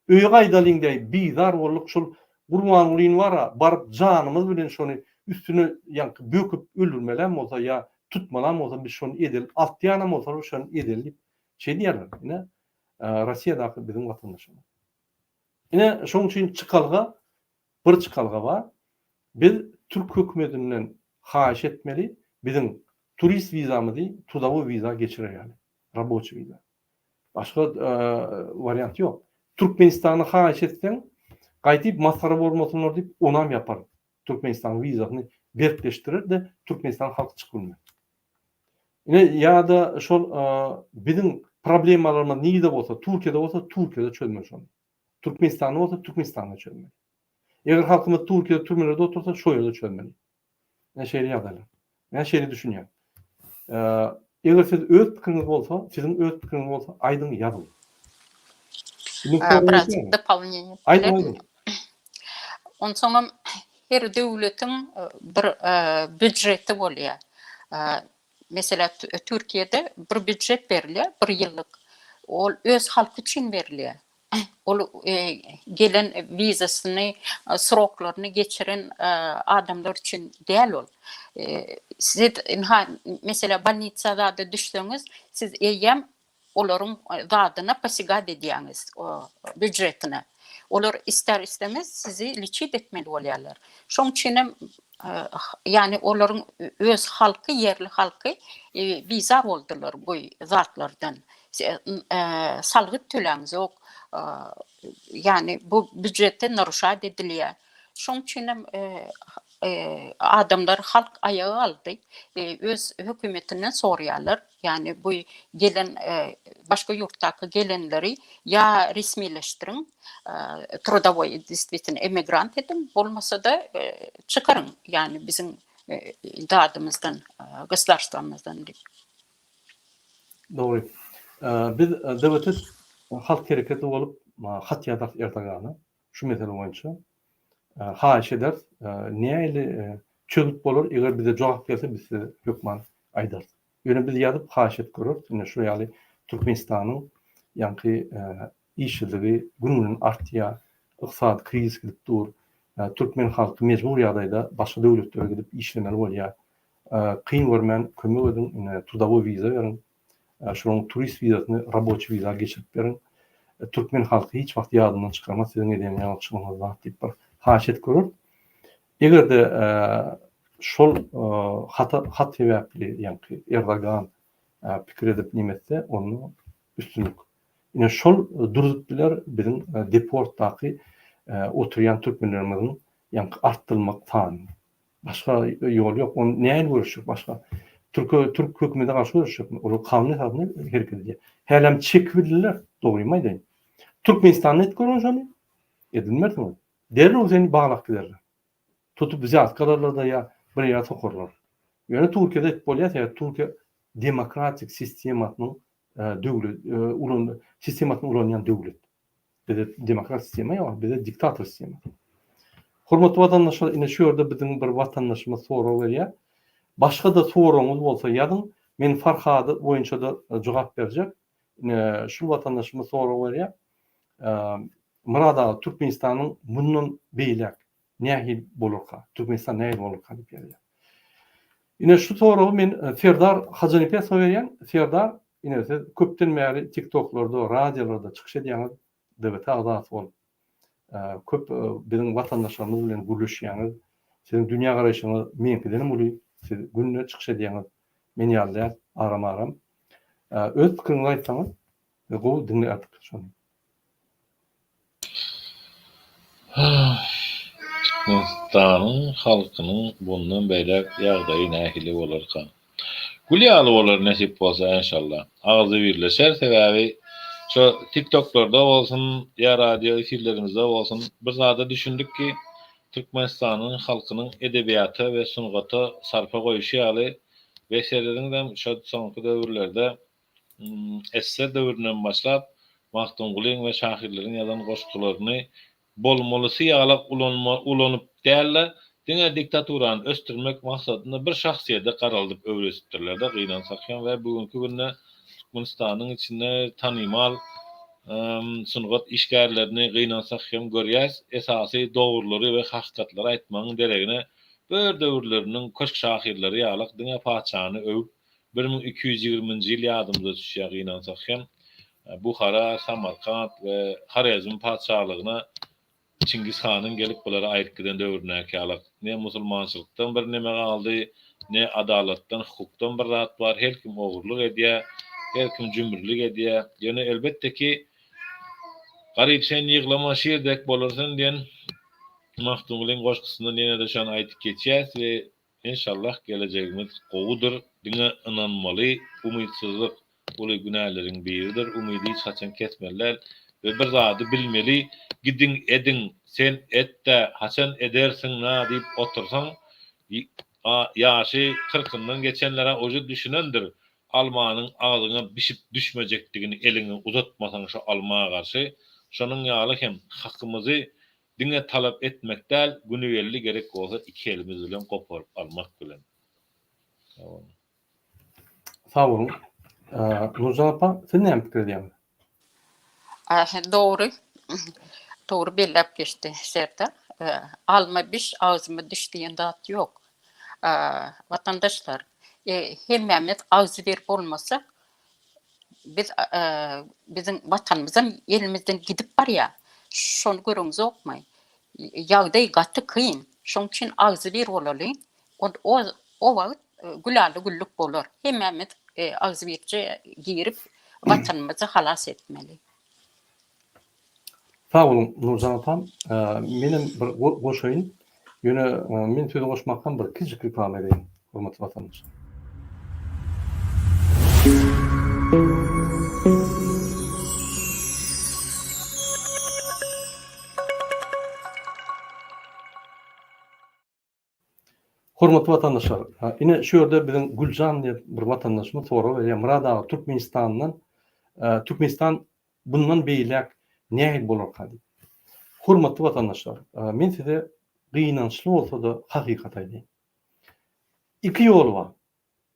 Öýe gaýdalyň deý bizar bolduk şol Gurbangulyny bara baryp janymyz bilen şony üstüne ýaňky böküp öldürmelem bolsa ýa tutmalam bolsa biz şony edeli atýanam bolsalar şony edeli diýip şeý diýýärler ine Rossiýadaky biziň watandaşlarymyz. Ine şoň üçin çykalga bir çykalga bar biz türk hökümetinden haýyş etmeli biziň turist wizamyzy trudowoý wiza geçirer ýaly raboçi wiza. Başga wariant ýok. Türkmenistana haýyş etseň, gaýdyp masgara bolmasynlar diýip, onam ýapar. Türkmenistanyň wizasyny berkleşdirer-de, Türkmenistan halky çykyp bilmez. Ine, ýa-da şol biziň problemalarymyz nirde bolsa, Türkiýede bolsa, Türkiýede çözmeli şony. Türkmenistanda bolsa, Türkmenistanda çözmeli. Eger halkymyz Türkiýede türmelerde otursa, şo ýerde çözmeli. Men şeýle ýagdaýlar. Men şeýle düşünýän. Eger siz öz pikiriňiz bolsa, siziň öz pikiriňiz bolsa, aýdyň, ýazyň. Biraz dopołneniýe. Aýdyň, aýdyň. Onsoňam her döwletiň bir býudžeti bolýar. Meselem, Türkiýede bir býudžet berilýär, bir ýyllyk. Ol öz halky üçin berilýär. Ol gelen wizasyny, sroklaryny geçiren adamlar üçin däl ol. Siz ynha, meselem, bolnitsa zada düşseňiz, siz eýýäm olaryň zadyna posigat edýäňiz, býujetine. Olar ister-istemez sizi liçit etmeli bolýarlar. Şoň üçin hem ýagny olaryň öz halky, ýerli halky bizar boldular bu zatlardan. Salgyt töläňzok, ýagny bu býujetde naruşat edilýär. Şoň üçin hem adamlar, halk aýaga galdy. Öz hökümetinden soraýarlar. Ýagny bu gelen başga ýurtdaky gelenleri ýa resmileşdiriň, trudowoý deswitini emigrant ediň, bolmasa-da çykaryň, ýagny biziň zadymyzdan, gosdarstwamyzdan diýip. Dogry. Biz DWT halk hereketi bolup hat ýazarys Erdogana şu mesele boýunça. Haýyş ederis. Nähili çözgüt bolar, eger bize jogap gelse biz size hökman aýdarys. Ýöne biz ýazyp haýyş edip göreris. Ine şu ýaly Türkmenistanyň ýaňky işsizligi gün-günden artýar, ykdysady krizis gidip dur. Türkmen halky mejbur ýagdaýda başga döwletlere gidip işlemeli bolýar. Kyn görmän kömek ediň, ine trudowoý wiza beriň. Şolaryň turist wizasyny raboçi wiza geçirip beriň. Türkmen halky hiç wagt ýadyndan çykarmaz siziň edýän ýagşylygyňyzy zat diýip bir haýyş edip göreris. Eger-de şol hata hat sebäpli ýaňky Erdogan pikir edip neme etse onda üstünlik. Ine şol durzup biler biziň deportdaky oturýan türkmenlerimiziň ýaňky artdyrylmak sanyny. Başga ýol ýok. Ony nähili göreşjek başga? Türke türk hökümete garşy göreşjekmi? Olar kanun esasynda hereket edýär. Hälem çekip bildiler, dogrymy aýdaýyn. Türkmenistanda edip görüň şony. Edilmersiňiz. Derrew seni baglap giderler. Tutup wzýatka alarlar-da ýa bir ýere sokarlar. Ýöne Türkiýede edip bolýar, sebäbi Türkiýe demokratik sistemasynyň döwlet ulan sistemasyny ulanýan döwlet. Bizde demokrat sistema ýok, bizde diktator sistema. Hormatly watandaşlar, ine şu ýerde biziň bir watandaşymyz sorag berýär. Başga-da soragyňyz bolsa ýazyň. Men Farhady boýunça-da jogap berjek. Ine şu watandaşymyz sorag berýär. Myrat aga, Türkmenistanyň mundan beýläk nähili bolarka? Türkmenistan nähili bolarka diýip ýazýar. Ine şu soragy men Serdar Hajanepesowa berýän. Serdar, ine siz köpden bäri TikToklarda, radiolarda çykyş edýäňiz, DVT agzasy bolup. Köp biziň watandaşlarymyz bilen gürleşýäňiz. Siziň dünýägaraýşyňyz meňkidenem uly. Siz günde çykyş edýäňiz. Men ýaly däl, aram-aram. Öz pikiriňizi aýtsaňyz, gowy diňlärdik şony. Türkmenistanyň halkynyň bundan beýläk ýagdaýy nähili bolarka? Gül ýaly bolar nesip bolsa enşalla. Agzy birleşer sebäbi şo tiktoklarda bolsun ýa radio efirlerimizde bolsun bir zada düşündik ki Türkmenistanyň halkynyň edebiýata we sungata sarpa goýuşy ýaly we serediňizem şo soňky döwürlerde Ssr döwründen başlap, Magtymgulyň we şahyrlaryň ýazan goşgularyny bolmalysy ýalak ulanyp däl-de, diňe diktaturany ösdürmek maksadynda bir şahsyýete garaldyp öwredipdirler-de, gynansak hem we bu günki günde Türkmenistanyň içinde tanymal sungat işgärlerini gynansak hem görýäs, esasy dogrulary we hakykatlary aýtmagyň deregine bir döwürleriniň köşk şahyrlary ýalak diňe patyşany öwüp 1220-nji ýyl ýadymyza düşýär gynansak hem, Buhara, Samarkant we Horezm patyşalygyna Çingiz hanyň gelip bulary aýryp giden döwründäki ýalak ne musulmançylykdan bir neme galdy, ne adalatdan, hukukdan bir zat bar, her kim ogurlyk edýär, her kim jümrülik edýär. Ýöne elbetde ki, Garyp sen ýyglama şir dek bolar sen diýen Magtymgulyň goşgusyndan ýene-de şony aýdyp geçýäs we Enşallah gelejegimiz gowudyr diňe ynanmaly umytsyzlyk uly günäleriň biridir umydy hiç haçan kesmeli däl we bir zady bilmeli gidiň ediň sen etdä haçan edersiň na diýip otursaň ýaşy kyrkyndan geçenlerä uje düşünendir almanyň agzyňa bişip düşmejekdigini eliňi uzatmasaň şo alma garşy şonuň ýaly hem hakymyzy Diňe talap etmek däl, güni geldi gerek bolsa iki elimiz bilen goparyp almak bilen. Sag boluň. Sag boluň. Nurjan apa, siz näme pikir edýäňiz? Dogry. Dogry belläp geçdi Serdar. Alma biş, agzyma düş diýen zat ýok. Watandaşlar, hemmämiz agzybir bolmasak, Biz biziň watanymyzam elimizden gidip barýar. Şony göreňizokmy? Ýagdaý gaty kyn. Şoň üçin agzybir bolalyň. O o wagt gülala-güllük bolar. Hemmämiz agzybirje girip watanymyzy halas etmeli. Sag boluň Nurjan apam. Menem bir goşaýyn. Ýöne men söze goşmakdan bir kiçijik reklama edeýin, hormatly watandaşlar. Hormatly watandaşlar, ine şu ýerde biziň Güljan diýen bir watandaşymyz sorag berýär, Myrat aga Türkmenistandan, Türkmenistan bundan beýläk nähili bolarka diýip. Hormatly watandaşlar, men size gynançly bolsa-da hakykaty aýdaýyn. Iki ýol bar.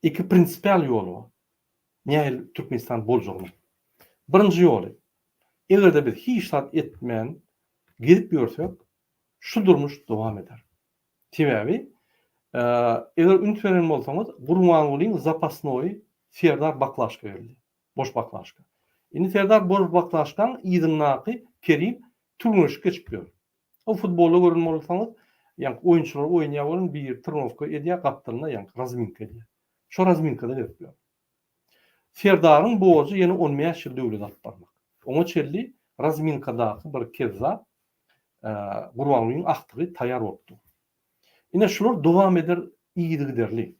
Iki prinsipial ýol bar. Nähili Türkmenistan boljagynyň. Birinji ýoly, eger-de biz hiç zat etmän gezip ýörsek, şu durmuş dowam eder. Sebäbi, eger üns beren bolsaňyz, Gurbangulyň zapasnoýy Serdar Baklaşka geldi. Boş baklaşka. Indi Serdar boş baklaşkaň yzyndaky Kerim türgenleşik geçip ýör. O futbolda gören bolsaňyz, ýaňky oýunçylar oýnaýar welin biri trnowka edýär, gapdalynda ýaňky razminka edýär. Şo razminkada gezip ýör. Serdaryň borjy ýene on bäş ýyl döwlet alyp barmak. Oňa çenli razminkadaky bir kezzap Gurbangulyň agtygy taýýar bolup dur. Ine şular dowam eder yzygiderli.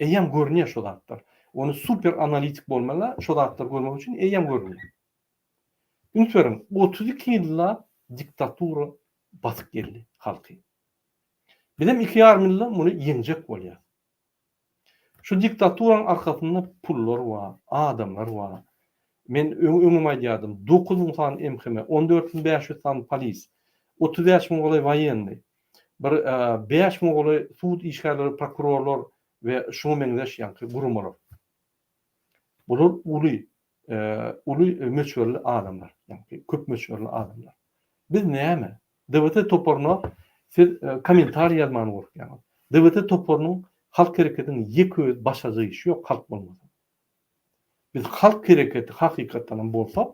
Eýýäm görünýär şo zatlar. Ony super analitik bolmaly şo zatlary görmek üçin eýýäm görünýär. Üns beriň, 32 ýyllap diktatura basyp geldi halky. Bizem iki ýarym ýylda muny ýeňjek bolýas. Şu diktaturaň arkasynda pullar bar, adamlar bar. Men öň öňem aýdýardym, 9000 sany MHM, 14500 sany polis, 35 müňe golaý woýennyý, bir 5000 golaý sud işgärleri, prokurorlar we şuňa meňzeş ýaňky guramalar. Bular uly, uly möçberli adamlar, ýaňky köp möçberli adamlar. Biz näme? DWT toparyna siz kommentariý ýazmany gorkýaňyz. DWT toparynyň halk hereketiniň ýeke öz başarjak işi ýok halk bolmasa. Biz halk hereketi hakykatdanam bolsak,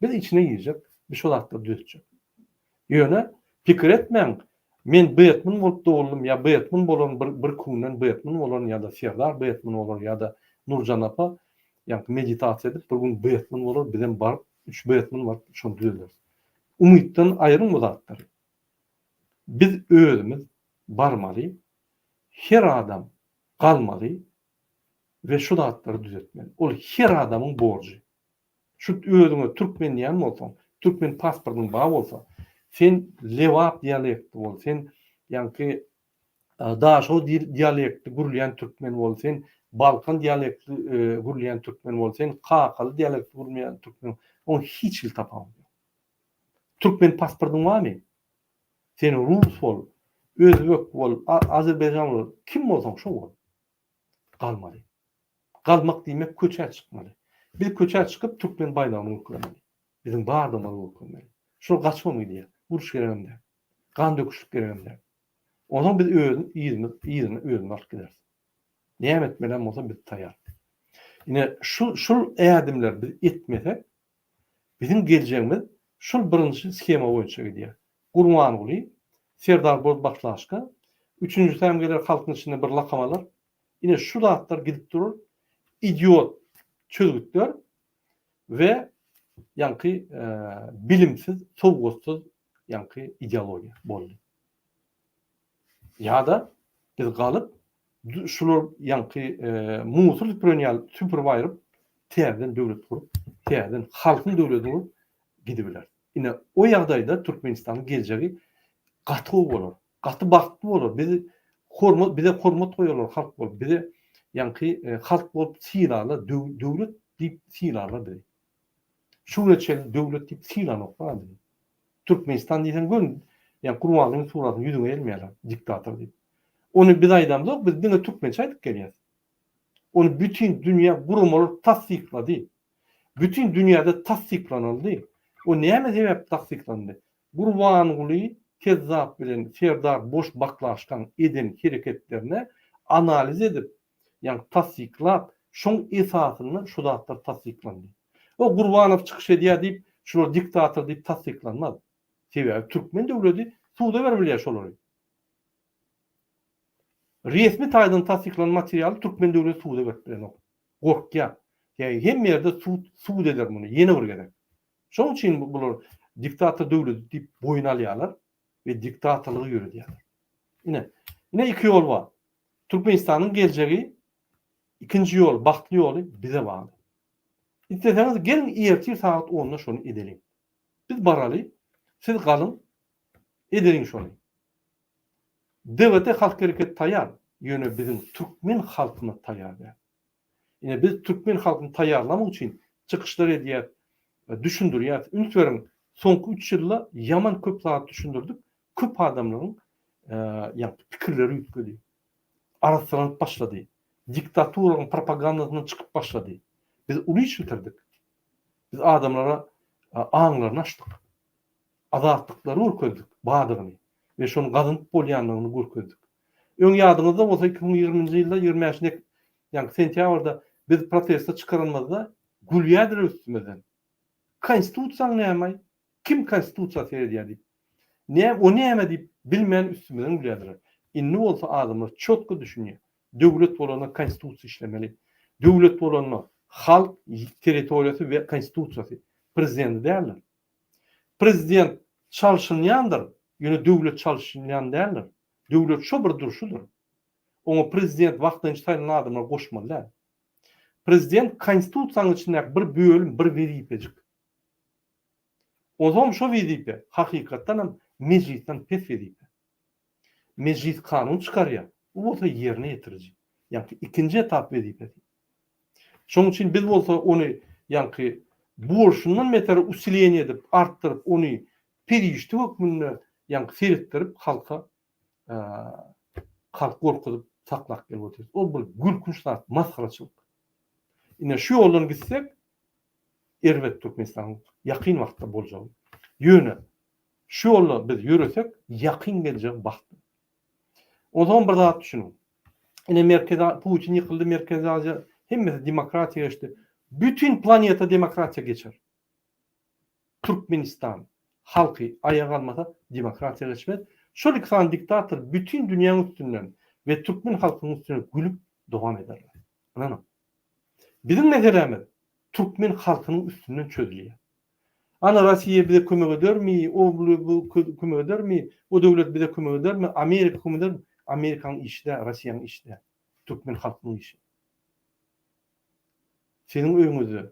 biz içine girjek, biz şo zatlary düzetjek. Ýöne pikir etmäň, men Betmen bolup doguldym ýa Betmen bolaryn bir bir günden Betmen bolaryn ýa-da Serdar Betmen bolar ýa-da Nurjan apa ýaňky meditasiýa edip bir gün Betmen bolar bizem baryp üç Betmen baryp şony düzederis. Umytdan aýryň bu zatlary. Biz özümiz barmaly, her adam galmaly we şu zatlary düzetmeli. Ol her adamyň borjy. Şu özüňe türkmen diýen bolsaň, türkmen pasportyň bar bolsa, sen Lebap dialekti bol, sen ýaňky Daşoguz dialekti gürleýän türkmen bol, sen Balkan dialekti gürleýän türkmen bol, sen Kakaly dialekti gürleýän türkmen, oň hiç hili tapawudy ýok. Türkmen pasportyň barmy? Sen rus bol, özbek bol, azerbaýjan bol, kim bolsaň şo bol. Galmaly. Galmak diýmek köçä çykmaly. Biz köçä çykyp türkmen baýdagyny görkezmeli. Biziň bardygymyzy görkezmeli. Şol gaçybam gidýär. Uruş geregem däl. Gan döküşlik geregem däl. Onsoň biz öz yzymyz yzyny özümiz alyp gideris. Näme etmelem bolsa biz taýýar. Ine şu şul ädimleri biz etmesek biziň geljegimiz şul birinji shema boýunça gidýär. Gurbanguly, Serdar Bozbaklaşka, üçünjisi hem geler halkyň içinde bir lakam alar. Ine şu zatlar gidip durur. Idiot çözgütler we ýaňky bilimsiz, sowgatsyz ýaňky ideologiýa boldy. Ýa-da biz galyp şular ýaňky musul süpüren ýaly süpürip aýryp täzeden döwlet gurup, täzeden halkyň döwletini gurup gidibileris. Ine o ýagdaýda Türkmenistanyň geljegi gaty gowy bolar. Gaty bagtly bolar. Bizi hormat bize hormat goýarlar halk bolup. Bize ýaňky halk bolup sylarlar, döwlet diýip sylarlar bizi. Şu güne çenli döwlet diýip sylanoklar bizi. Türkmenistan diýseň göni ýa Gurbangulyň suratyny ýüzüňe elmeýärler diktator diýip. Ony biz aýdamzok, biz diňe türkmençe aýdyp gelýäs. Ony bütin dünýä guramalar tassyklady. Bütin dünýäde tassyklanyldy. O näme sebäpli tassyklandy? Gurbanguly kezzap bilen Serdar boş baklaşkaň eden hereketlerine analiz edip, ýagny tassyklap, şoň esasynda şu zatlar tassyklandy. O Gurbanow çykyş edýär diýip, şular diktator diýip tassyklanmaz. Sebäbi türkmen döwledi suda berip bilýär şolary. Resmi taýdan tassyklanan materialy türkmen döwleti suda berip bilenok. Gorkýar. Ýa hemme ýerde sud sud eder muny ýene bir gezek. Şonuň üçin bular diktator döwleti diýip boýun alýarlar we diktatorlygy ýöredýärler. Ine, ine iki ýol bar. Türkmenistanyň geljegi ikinji ýol, bagtly ýoly bize bagly. Isleseňiz geliň ertir sagat onda şony edeliň. Biz baraly, siz galyň, edeliň şony. DWT halk hereketi taýýar, ýöne biziň türkmen halkymyz taýýar däl. Ine biz türkmen halkyny taýýarlamak üçin çykyşlar edýäs, düşündirýäs. Üns beriň, soňky üç ýylda ýaman köp zat düşündirdik, köp adamlaryň ýagny pikirleri üýtgedi. Arassalanyp başlady. Diktaturanyň propagandasyndan çykyp başlady. Biz uly iş bitirdik. Biz adamlara aňlaryny açdyk. Azatlyklary görkezdik, bardygyny we şony gazanyp bolýandygyny görkezdik. Öň ýadyňyzda bolsa 2020-nji ýylda 25 ýaňky sentýabrda biz proteste çykaranymyzda gülýärdiler üstümizden. Konstitusiýaň näme-aý? Kim konstitusiýa seredýär diýip. Nä, o näme diýip bilmän üstümizden gülýärdiler. Indi bolsa adamlar çotko düşünýär. Döwlet bolanda konstitusiýa işlemeli. Döwlet bolanda halk territoriýasy we konstitusiýasy prezidenti däldir. Prezident çalşynýandyr, ýöne döwlet çalşynýan däldir. Döwlet şo bir durşudyr. Oňa prezident wagtlaýynça saýlanan adamlar goşmaly däl. Prezident konstitusiýanyň içindäki bir bölüm, bir wezipejik. Onsoňam şo wezipe hakykatdanam mejlisden pes wezipe. Mejlis kanun çykarýar, bu bolsa ýerine ýetiriji. Ýaňky ikinji etap wezipesi. Şonuň üçin biz bolsa ony ýaňky Bolşundan beter usileniýe edip, artdyryp, ony perişde hökmünde ýaňky seretdirip halka halky gorkuzyp saklap gelip otyrys. Ol bir gülkünç zat, masgaraçylyk. Ine şu ýoldan gitsek erbet Türkmenistanyň ýakyn wagtda boljagy. Ýöne şu ýolda biz ýöresek ýakyn geljegi bagtly. Onsoňam bir zat düşüniň. Ine Merkezi Putin ýykyldy, Merkezi Aziýa hemmesi demokratiýa geçdi. Bütin planeta demokratiýa geçer. Türkmenistan halky aýaga galmasa demokratiýa geçmez. Şol iki sany diktator bütin dünýäň üstünden we türkmen halkynyň üstüne gülüp dowam ederler. Ynanyň. Biziň meselämiz türkmen halkynyň üstünden çözülýär. Ana Rossiýa bize kömek edermi, o bu kömek edermi, o döwlet bize kömek edermi, Amerika kömek edermi? Amerikanyň işi däl, Rossiýanyň işi däl. Türkmen halkynyň işi. Siziň öýüňizde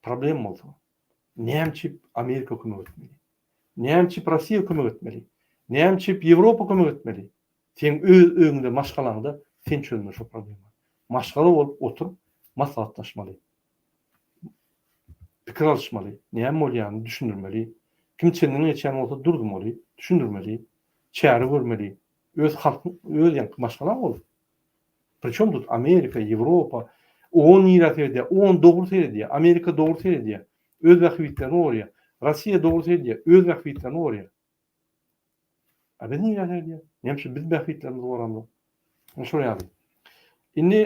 problem bolsa, näme üçin Amerika kömek etmeli? Näme üçin Rossiýa kömek etmeli? Näme üçin Ýewropa kömek etmeli? Seň öz öýüňde, maşgalaňda sen çözmeli şo problemany. Maşgala bolup oturyp maslahatlaşmaly. Pikir alyşmaly, näme bolýanyny düşündirmeli. Kim çenden geçýän bolsa durdurmaly, düşündirmeli, çäre görmeli. Öz halkyň, öz ýaňky maşgalaň bolup. Priçem tut Amerika, Ýewropa, on nirä seredýär, on dogry seredýär, Amerika dogry seredýär, öz bähbitlerini gorýar. Rossiýa dogry seredýär, öz bähbitlerini gorýar. A biz nirä seredýäs? Näme üçin biz bähbitlerimizi goramzok? Ine şol ýaly. Indi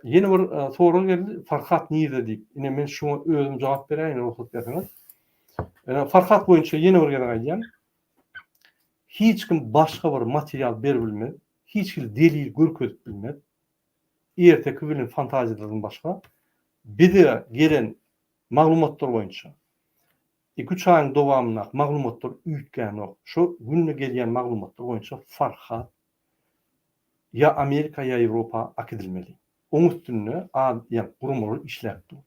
ýene bir sorag geldi, Farhat nirde diýip. Ine men şuňa özüm jogap beräýin, rugsat berseňiz. Farhat boýunça ýene bir gezek aýdýan. Hiç kim başga bir material berip bilmez, hiç hili delil görkezip bilmez. Erteki bilen fantaziýalardan başga bize gelen maglumatlar boýunça Iki-üç aýyň dowamyndaky maglumatlar üýtgänok. Şo günde gelýän maglumatlar boýunça Farhat ýa Amerika ýa Ýewropa akidilmeli. Oň üstünde ad ýa guramalar işläp dur.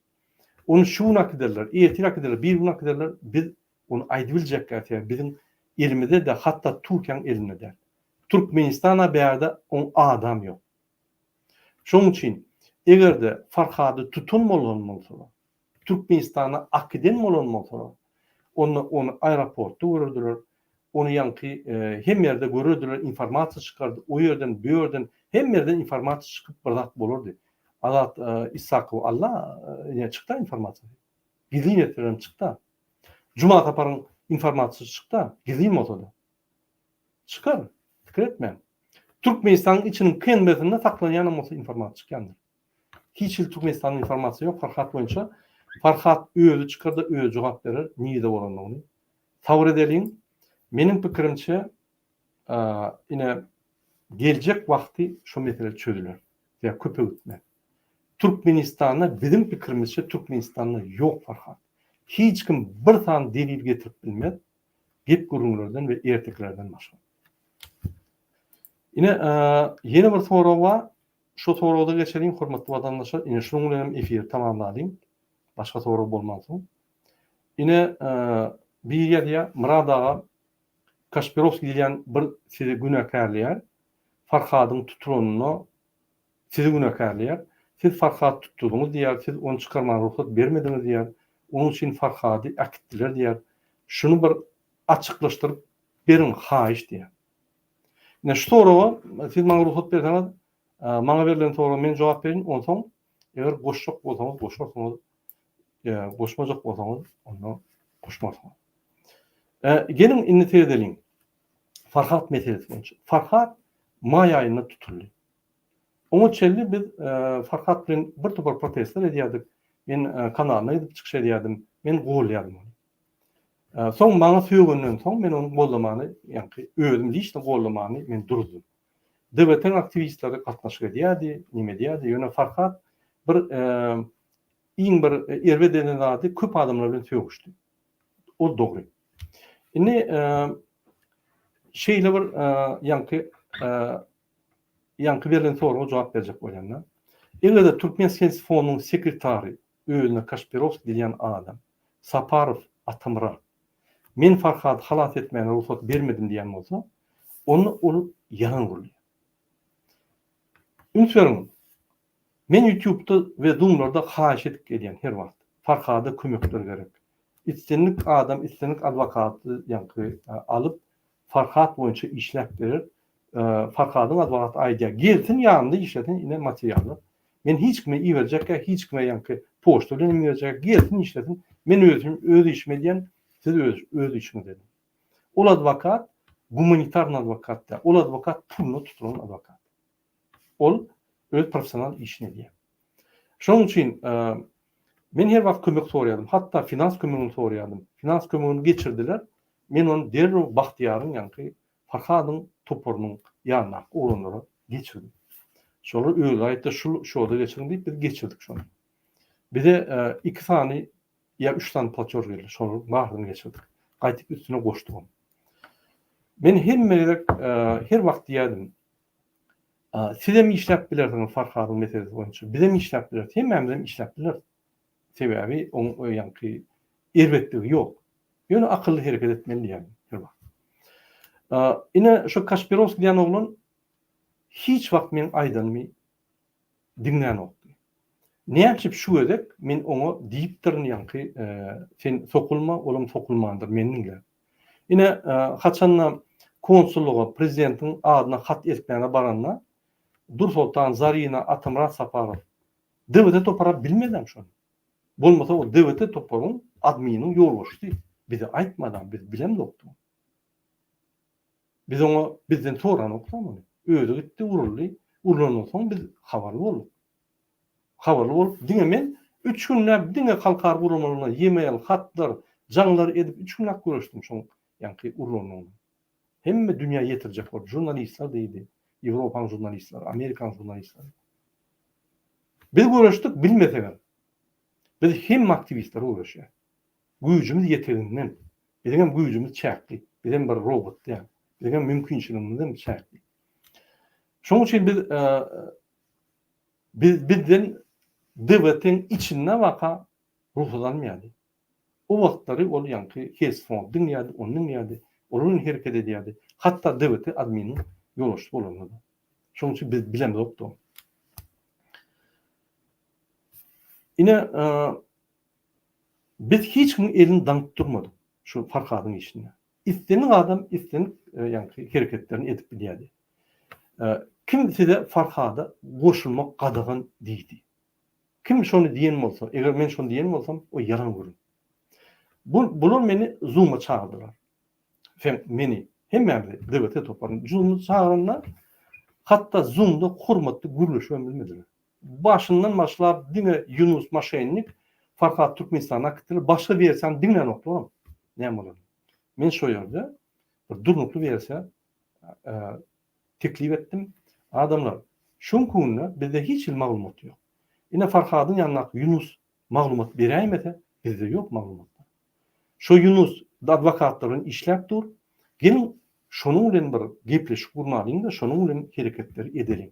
Ony şu gün akiderler, ertir akiderler, bir gün akiderler biz ony aýdybiljekkä sebäbi biziň elimizde-de hatda Türkiýäň elinde däl. Türkmenistana bärde oň adam ýok. Şoň üçin eger-de Farhady tutan bolan bolsalar, Türkmenistana akiden bolan bolsalar, onda ony aeroportda görerdiler, ony ýaňky hemme ýerde görerdiler, informasiýa çykardy, o ýerden, bu ýerden, hemme ýerden informasiýa çykyp bir zat bolardy. Azat Isakow alla ine çykda informasiýasy. Gizlin etselerem çykda. Juma Saparyň informasiýasy çykda, gizlin bolsa-da. Çykar, pikir etmäň. Türkmenistanyň içiniň KNB-sinde saklanýanam bolsa informasiýa çykýandyr. Hiç hili Türkmenistanda informasiýa ýok Farhat boýunça. Farhat özi çykarda özi jogap berer nirde bolandygyny. Sabyr edeliň. Meniň pikirimçe ine geljek wagty şo mesele çözüler. Sebäbi köpe gitmez. Türkmenistanda biziň pikirimizçe Türkmenistanda ýok Farhat. Hiç kim bir sany delil getirip bilmez gep gürrüňlerden we ertekilerden başga. Ine ýene bir sorag bar. Şu soraga-da geçeliň, hormatly watandaşlar. Ine, şunuň bilen hem efiri tamamlalyň. Başga sorag bolmansoň. Ine, biri ýazýar, Myrat aga, Kaşpirowskiý diýilýän bir sizi günäkärleýär. Farhadyň tutulanyna sizi günäkärleýär. Siz Farhady tutdudyňyz diýýär, siz ony çykarmaga rugsat bermediňiz diýýär. Onuň üçin Farhady äkitdiler diýýär. Şuny bir açyklaşdyryp beriň, haýyş diýýär. Ine şu soraga siz maňa rugsat berseňiz, maňa berlen soraga men jogap berin, onsoň eger goşjak bolsaňyz goşarsyňyz, goşmajak bolsaňyz onda goşmarsyňyz. Geliň indi seredeliň. Farhat meselesi boýunça. Farhat maý aýynda tutuldy. Oňa çenli biz Farhat bilen bir topar protestler edýärdik. Men kanalyna gidip çykyş edýärdim. Men golýardym ony. Soň maňa sögenden soň men ony gollamany, ýaňky özüm liçno gollamany men durzdum. DWT-niň aktiwistleri gatnaşyk edýärdi, neme edýärdi, ýöne Farhat bir iň bir erbet eden zady köp adamlar bilen sögüşdi. Ol dogry. Indi şeýle bir ýaňky ýaňky berlen soraga jogap berjek bolýan-da. Eger-de Türkmen Sens fondunyň sekretary özüne Kaşpirowskiý diýilýän adam Saparow Atamyrat, Men Farhady halas etmäne rugsat bermedim diýen bolsa, onda ol ýalan gürleýär. Üns beriň, men ýutubda we zoomlarda haýyş edip gelýän her wagt. Farhada kömekler gerek. Islendik adam, islendik adwokaty ýaňky alyp, Farhat boýunça işläp berer. Farhadyň adwokaty aýdýar, gelsin ýanynda işlesin, ine materiallar. Men hiç kime iberjekkä, hiç kime ýaňky poçta bilen hem iberjekkä, gelsin işlesin. Men özüm öz işimi edýän, siz öz öz işiňizi ediň. Ol adwokat gumanitarny adwokat däl. Ol adwokat puluna tutulan adwokat. Ol öz professional işini edýär. Şonuň üçin men her wagt kömek soraýardym. Hatda finans kömegini soraýardym. Finans kömegini geçirdiler. Men ony derrew Bagtyýaryň ýaňky Farhadyň toparynyň ýanyndaky oglanlara geçirdim. Şolar özleri aýtdy, şul şoda geçiriň diýip, biz geçirdik şony. Bize iki sany ýa üç sany platýož geldi. Şolaryň baryny geçirdik. Gaýtyp üstüne goşdugam. Men hemme gezek her wagt diýerdim, Sizem işläp bilersiňiz Farhadyň meselesi boýunça. Bizem işläp bileris. Hemmämizem işläp bileris. Sebäbi oň ýaňky erbetligi ýok. Ýöne akylly hereket etmeli diýýän her wagt. Ine şu Kaşpirowskiý diýen oglan hiç wagt meň aýdanymy diňlänokdy. Näçip şu gezek men oňa diýipdirin ýaňky sen sokulma, olam sokulmandyr, meni diňle. Ine haçanda konsullyga prezidentiň adyna hat eltmäne baranda Dursoltan, Zarina, Atamyrat Saparow DWT topara bilmedem şony. Bolmasa o DWT toparyň adminiň ýolbaşçysy bize aýtmadam biz bilemzokdyk. Biz oňa bizden soranokdam ony. Özi gitdi uruldy. Urulandan soň biz habarly bolduk. Habarly bolup diňe men üç günläp diňe halkara guramalaryna e-mail, hatlar, jaňlar edip üç günläp göreşdim şoň ýaňky urulanyny. Hemme dünýä ýetirjek bolup žurnalistler diýdi. Ýewropanyň žurnalistleri, Amerikanyň žurnalistleri. Biz göreşdik bilmesegem. Biz hemme aktiwistler göreşýär. Güýjümiz ýeteginden. Biziňem güýjümiz çäkli. Bizem bir robot däl. Biziňem mümkinçiligimizem çäkli. Şonuň üçin biz biz bizden DWT-iň içinde waka rugsat almaýardy. O wagtlary ol ýaňky Helsfond diňleýärdi, ony diňleýärdi, olar bilen hereket edýärdi. Hatda DWT adminiň ýolbaşçysy bolanda-da. Şonuň üçin biz bilemzokdy ony. Ine, biz hiç kimiň elini daňyp durmadyk şu Farhadyň işinde. Islendik adam islendik ýaňky hereketlerini edip bilýärdi. Kim size Farhada goşulmak gadagan diýdi? Kim şony diýen bolsa, eger men şony diýen bolsam, o ýalan gürrüň. Bu bular meni Zoom-a çagyrdylar. Sen meni, hemmämizi DWT toparyny Zoom-a çagyranda, hatda Zoom-da hormatly gürleşibem bilmediler. Başyndan başlap diňe Ýunus moşennik Farhat Türkmenistana akitdiler, başga wersiýany diňlänoklaram näme bolanyny. Men şo ýerde bir durnukly wersiýa teklip etdim. Adamlar, şu günde bizde hiç hili maglumat ýok. Ine Farhadyň ýanyndaky Ýunus maglumat beräýmese, bizde ýok maglumatlar. Şo Ýunus adwokatlar bilen işläp dur. Geliň şonuň bilen bir gepleşik gurnalyň-da, şonuň bilen hereketleri edeliň.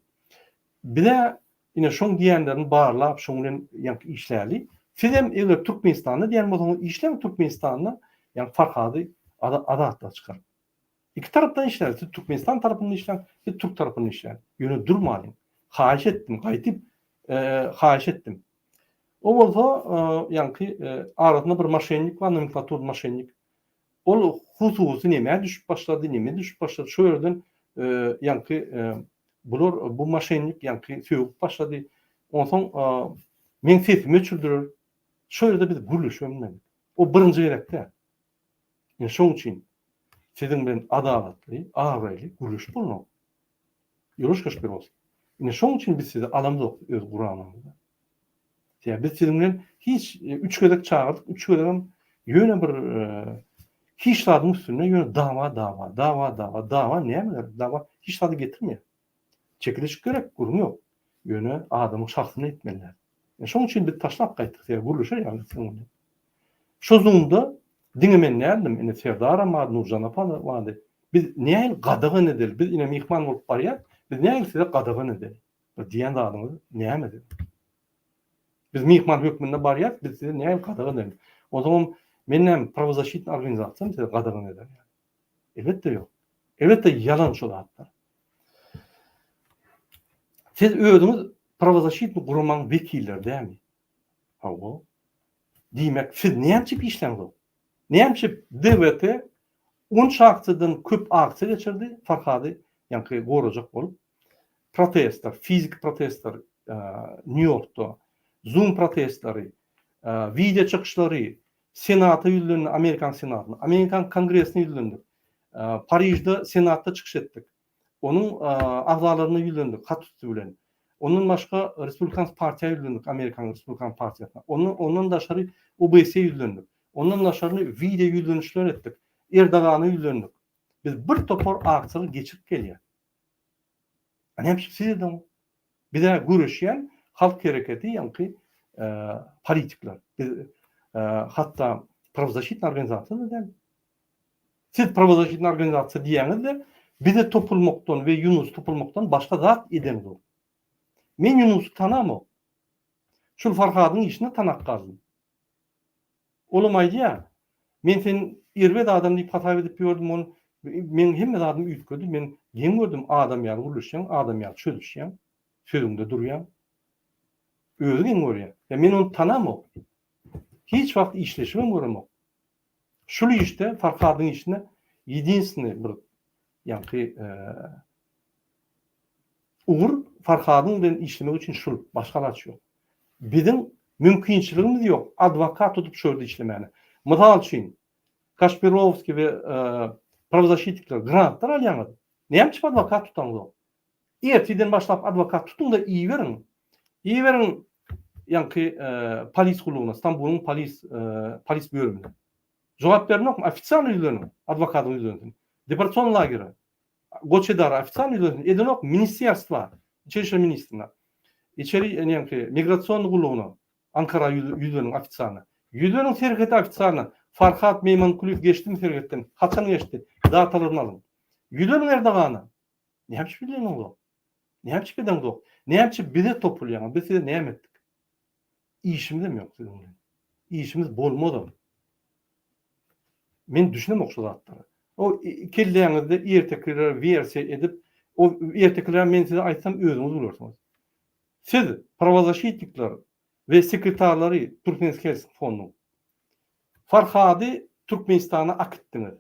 Biz-ä ine şoň diýenlerini barlap, şoň bilen ýaňky işläli. Sizem eger Türkmenistanda diýen bolsaňyz işläň Türkmenistanda, ýaňky Farhady azatlyga çykaryp. Iki tarapdan işläli. Siz Türkmenistan tarapynda işläň, biz türk tarapynda işläli. Ýöne durmalyň. Haýyş etdim, gaýdyp haýyş etdim. O bolsa ýaňky arasynda bir moşennik bar, nomenklatur moşennik. Ol hususy nemä düşüp başlady, neme düşüp başlady. Şo ýerden ýaňky bular bu moşennik ýaňky sögüp başlady. Onsoň meň sesimi öçürdiler. Şo ýerde biz gürleşip bilmedik. O birinji gezek däl. Ine şoň üçin siziň bilen adalatly, abraýly gürleşip bolmaz. Ýuruş Kaşpirowskiý. Ine şoň üçin biz sizi alamzok öz guramamyza. Sebäbi biz siziň bilen hiç üç gezek çagyrdyk, üç gezegem ýöne bir hiç zadyň üstünde ýöne dawa, dawa, dawa, dawa, dawa näme gerek? Dawa hiç zada getirmeýär. Çekilişik gerek, gürrüň ýok. Ýöne adamyň şahsyny etmeli däl. Şoň üçin biz taşlap gaýtdyk, sebäbi gürleşer ýaly siziň bilen. Şo Zoom-da diňe men däldim, ine Serdaram bardy, Nurjan apa-da bardy. Biz nähili gadagan edeli, biz ine myhman bolup barýas, biz nähili size gadagan edeli? Bir diýen zadyňyz näme siziň? Biz myhman hökmünde barýas, biz size nähili gadagan edeli? Onsoňam men näme, prawozasşitnyý organizasiýamy size gadagan eder ýaly? Elbetde ýok. Elbetde ýalan şo zatlar. Siz özüňiz prawozasşitnyý guramaň wekilleri dälmi? Hawa. Diýmek, siz näme üçin işläňzok? Näme üçin DWT onça aksiýadan köp aksiýa geçirdi, Farhady ýaňky gorajak bolup. Protestler, fiziki protestler Nýu-Ýorkda, Zoom protestleri, wideo çykyşlary, Senata ýüzlendi, Amerikan Senatyna, Amerikan Kongresine ýüzlendik. Parižde Senatda çykyş etdik. Onuň agzalaryna ýüzlendik hat üsti bilen. Ondan başga Respublikans partiýa ýüzlendik, Amerikanyň Respublikan partiýasyna. Ondan ondan daşary OBSE ýüzlendik. Ondan daşary wideo ýüzlenişler etdik. Erdogana ýüzlendik. Biz bir topar aksiýalar geçirip gelýäs. A näme üçin siz edeňok? Biz-ä göreşýän halk hereketi ýaňky politikler. Biz hatda prawozasitna organizasiýa-da däl. Siz prawozasitna organizasiýa diýýäňiz-de, bize topulmakdan we Ýunusy topulmakdan başga zat edeňzok. Men Ýunusy tanamok. Şul Farhadyň işini tanap galdym. Olam aýdýar, Men seni erbet adam diýip hasap edip ýördüm, ol meň hemme zadym üýtgedi, men geň gördüm, adam ýaly gürleşýäň, adam ýaly çözüşýäň, sözüňde durýaň. Özi geň görýär. Ýa men ony tanamok. Hiç wagt işleşibem göremok. Şul işde, Farhadyň işinde ýedinstwnyý bir ýaňky ugur Farhadyň bilen işlemek üçin şul, başga alaç ýok. Biziň mümkinçiligimiz ýok adwokat tutup şu ýerde işlemäne. Mysal üçin, Kaşpirowskiý we prawozasşitnikler grantlar alýaňyz. Näme üçin adwokat tutaňzok? Ertirden başlap adwokat tutuň-da iberiň. Iberiň ýaňky polis gullugyna, Stambulyň polis polis bölümine. Jogap berenokmy? Ofisialny ýüzleniň, adwokatyň ýüzlensin. Deportasion lagere, Goç edara ofisialny ýüzlensin. Edenok ministerstwa, içeri işler ministrine. Içeri neňki migrasionny gullugyna, Ankara ýüzleniň ofisialny. Ýüzleniň serhete ofisialny. Farhat Meýmankulyýew geçdimi serhetden? Haçan geçdi? Datalaryny alyň. Ýüzleniň Erdogana. Näme üçin ýüzleniňzok? Näme üçin edeňzok? Näme üçin bize topulýaňyz? Biz size näme etdik? Işimizem ýok siziň bilen. Işimiz bolmazam. Men düşünemok şu zatlara. O kelläňizde ertekileri wersiýa edip, o ertekileri men size aýtsam özüňiz gülersiňiz. Siz prawozaşitnikler we sekretarlary Türkmenskelsik fonduň. Farhady Türkmenistana akitdiňiz.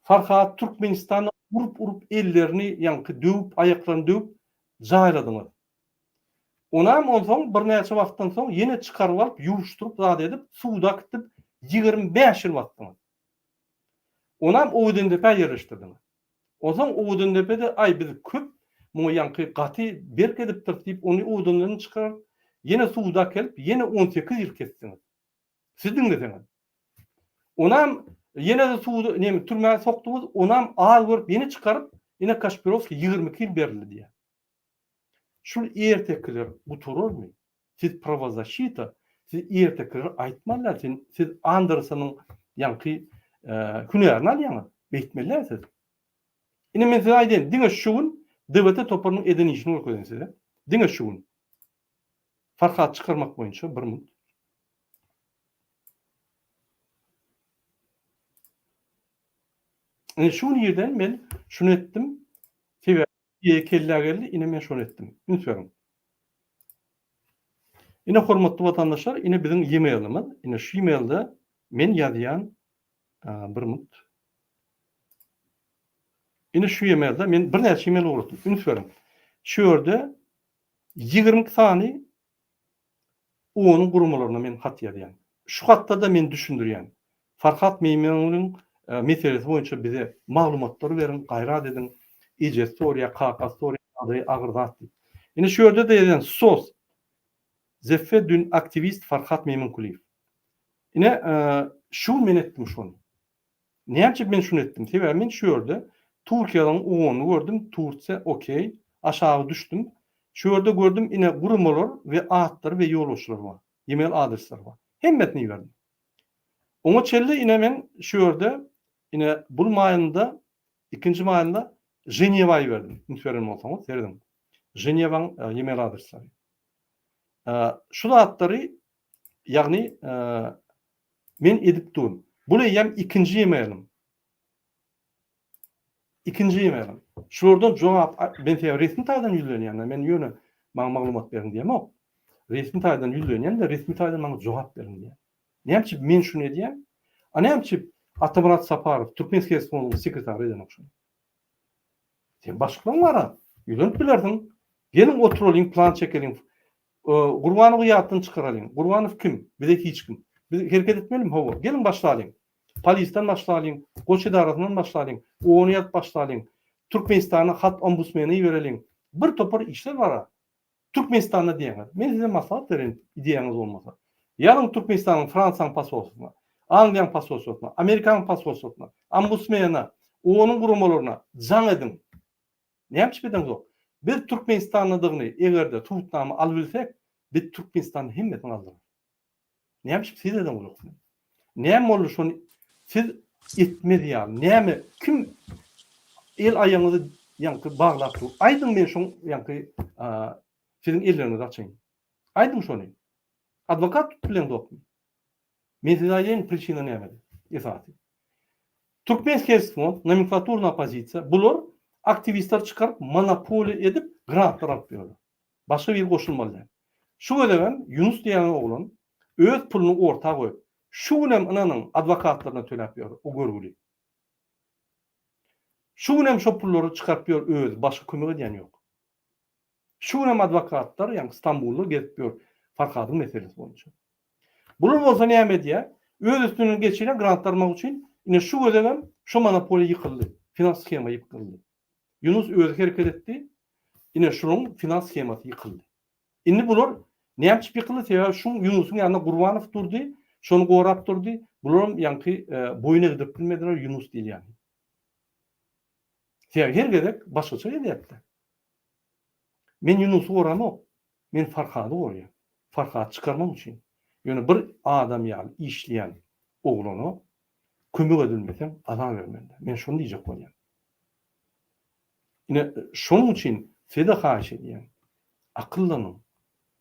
Farhady Türkmenistana urup-urup ellerini ýaňky döwüp, aýaklaryny döwüp jaýladyňyz. Onam onsoň birnäçe wagtdan soň ýene çykaryp alyp ýuwuşdyryp zat edip suda akitdip 25 ýyl basdyňyz. Onam Owadandepä ýerleşdirdiňiz. Onsoň Owadandepede aý biz köp muňa ýaňky gaty berk edipdiris diýip ony Owadandan çykaryp ýene suda akelip ýene 18 ýyl kesdiňiz. Siz diňleseňiz. Onam ýene-de suda neme türmä sokduňyz onam az görüp ýene çykaryp ine Kaşpirowskiý 22 ýyl berildi diýýär. Şul ertekiler gutararmy? Siz prawozaşita, siz ertekileri aýtmaly däl, sen siz Andersonyň ýaňky hünärini alýaňyz, beýtmeli däl siz. Ine men size aýdaýyn, diňe şu gün DWT toparynyň eden işini görkezeýin size. Diňe şu gün. Farhady çykarmak boýunça bir minut. Ine şu gün irden men şuny etdim. Sebäbi Eý kellä geldi ine men şony etdim. Üns beriň. Ine hormatly watandaşlar ine biziň emailimiz. Ine şu emailde men ýazýan bir minut. Ine şu emailde men birnäçe email ugratdym. Üns beriň. Şu ýerde 22 sany Onuň guramalaryna men hat ýazýan. Şu hatda-da men düşündirýän. Farhat Meýmenowyň meselesi boýunça bize maglumatlary beriň, gaýrat ediň. Ejesi soraýar, kakasy soraýar, ýagdaýy agyr zat diýip. Ine şu ýerde-de ýazýan sos. Zeffe dün aktiwist Farhat Meýmenkulyýew. Ine şu gün men etdim şony. Näme üçin men şuny etdim? Sebäbi men şu ýerde Türkiýanyň ony gördüm, Tursiýa okey, aşagy düşdüm. Şu ýerde gördüm ine guramalar we atlary we ýolbaşçylary bar. E-mail adresleri bar. Hemmesini iberdim. Oňa çenli ine men şu ýerde ine bul maýynda, ikinji maýynda Ženewa iberdim. Üns beren bolsaňyz, serediň. Ženewaň e-mail adresleri. Şu zatlary ýagny Men edip durun. Bul eýýäm ikinji e-mailim. Ikinji e-mailim. Şulardan jogap men sebäbi resmi taýdan ýüzlenýän-de, men ýöne maňa maglumat beriň diýemok. Resmi taýdan ýüzlenýän-de, resmi taýdan maňa jogap beriň diýýän. Näme üçin men şuny edýän? A näme üçin Atamyrat Saparow, Türkmen Skersfondynyň sekretary edenok şuny? Sen başlyklaň bar-a. Ýüzlenip bilersiň. Geliň oturalyň, plan çekeliň. Gurbanowy ýatdan çykaralyň. Gurbanow kim? Bize hiç kim. Biz hereket etmelimi? Hawa. Geliň başlalyň. Polisden başlalyň, goç edarasyndan başlalyň, ony ýazyp başlalyň. Türkmenistana hat ombudsmene ibereliň. Bir topar işler bar-a. Türkmenistanda diýýäňiz. Men size maslahat bereýin, ideýaňyz bolmasa. Ýazyň Türkmenistanyň Fransiýanyň posolstwosyna, Angliýanyň posolstwosyna, Amerikanyň posolstwosyna, ombudsmene, onuň guramalaryna jaň ediň. Näme üçin edeňzok? Biz Türkmenistandadygyny eger-de subutnama alybilsek, biz Türkmenistanyň hemmesini aldyrarys. Näme üçin siz edeňzoksyňyz? Näme boldy şony siz etmez ýaly? Näme kim el aýagyňyzy ýaňky baglap dur? Aýdyň men şoň ýaňky siziň elleriňizi açaýyn. Aýdyň şony. Adwokat tutup bileňzokmy? Men size aýdaýyn pričina nämede esasy. Türkmenhezfond, nomenklaturny oppozisiýa bular aktiwistler çykaryp monopoliýa edip grantlar alyp ýörler. Başga biri goşulmaly däl. Şu gezegem Ýunus diýen oglan öz puluny orta goýup, şu günem ynanyň adwokatlaryna töläp ýör o görgüli. Şu günem şo pullary çykaryp ýör özi başga kömek edýän ýok. Şu günem adwokatlar ýaňky Stambulda gezip ýör Farhadyň meselesi boýunça. Bular bolsa näme edýär? Öz üstünden geçirýär grant almak üçin. Ine şu gezegem şo monopoliýa ýykyldy. Finans shema ýykyldy. Ýunus özi hereket etdi. Ine şunuň finans shemasy ýykyldy. Indi bular näme üçin ýykyldy? Sebäbi şuň Ýunusyň ýanynda Gurbanow durdy, şony gorap durdy. Bularam ýaňky boýun egdirip bilmediler Ýunus diýilýäni. Sebäbi her gezek başgaça gezýärdi. Men Ýunusy goramok. Men Farhady gorýan. Farhady çykarmak üçin. Ýöne bir adam ýaly işleýän oglana kömek edilmeseň azar bermeli. Men şony diýjek bolýan. Ine şonuň üçin size haýyş edýän. Akyllanyň.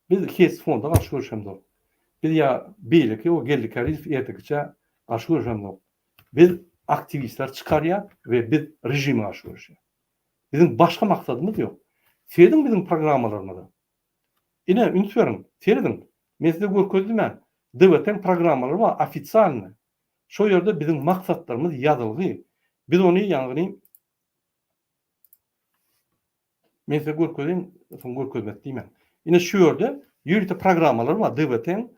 Biz Hes fonda garşy görüşemzok. Biz ýa beýleki o Geldi Kärizow ertekiçä garşy görüşemzok. Biz aktiwistler çykarýas we biz režime garşy görüşýäs. Biziň başga maksadymyz ýok. Serediň biziň programmalarymyza. Ine, üns beriň, serediň. Men size görkezdim-ä, DWT-iň programmalary bar, ofitsialnyý. Şo ýerde biziň maksatlarymyz ýazylgy. Biz ony, ýagny, men size görkezeýin, soň görkezmek diýmäň. Ine şu ýerde ýörite programmalar bar, DWT-iň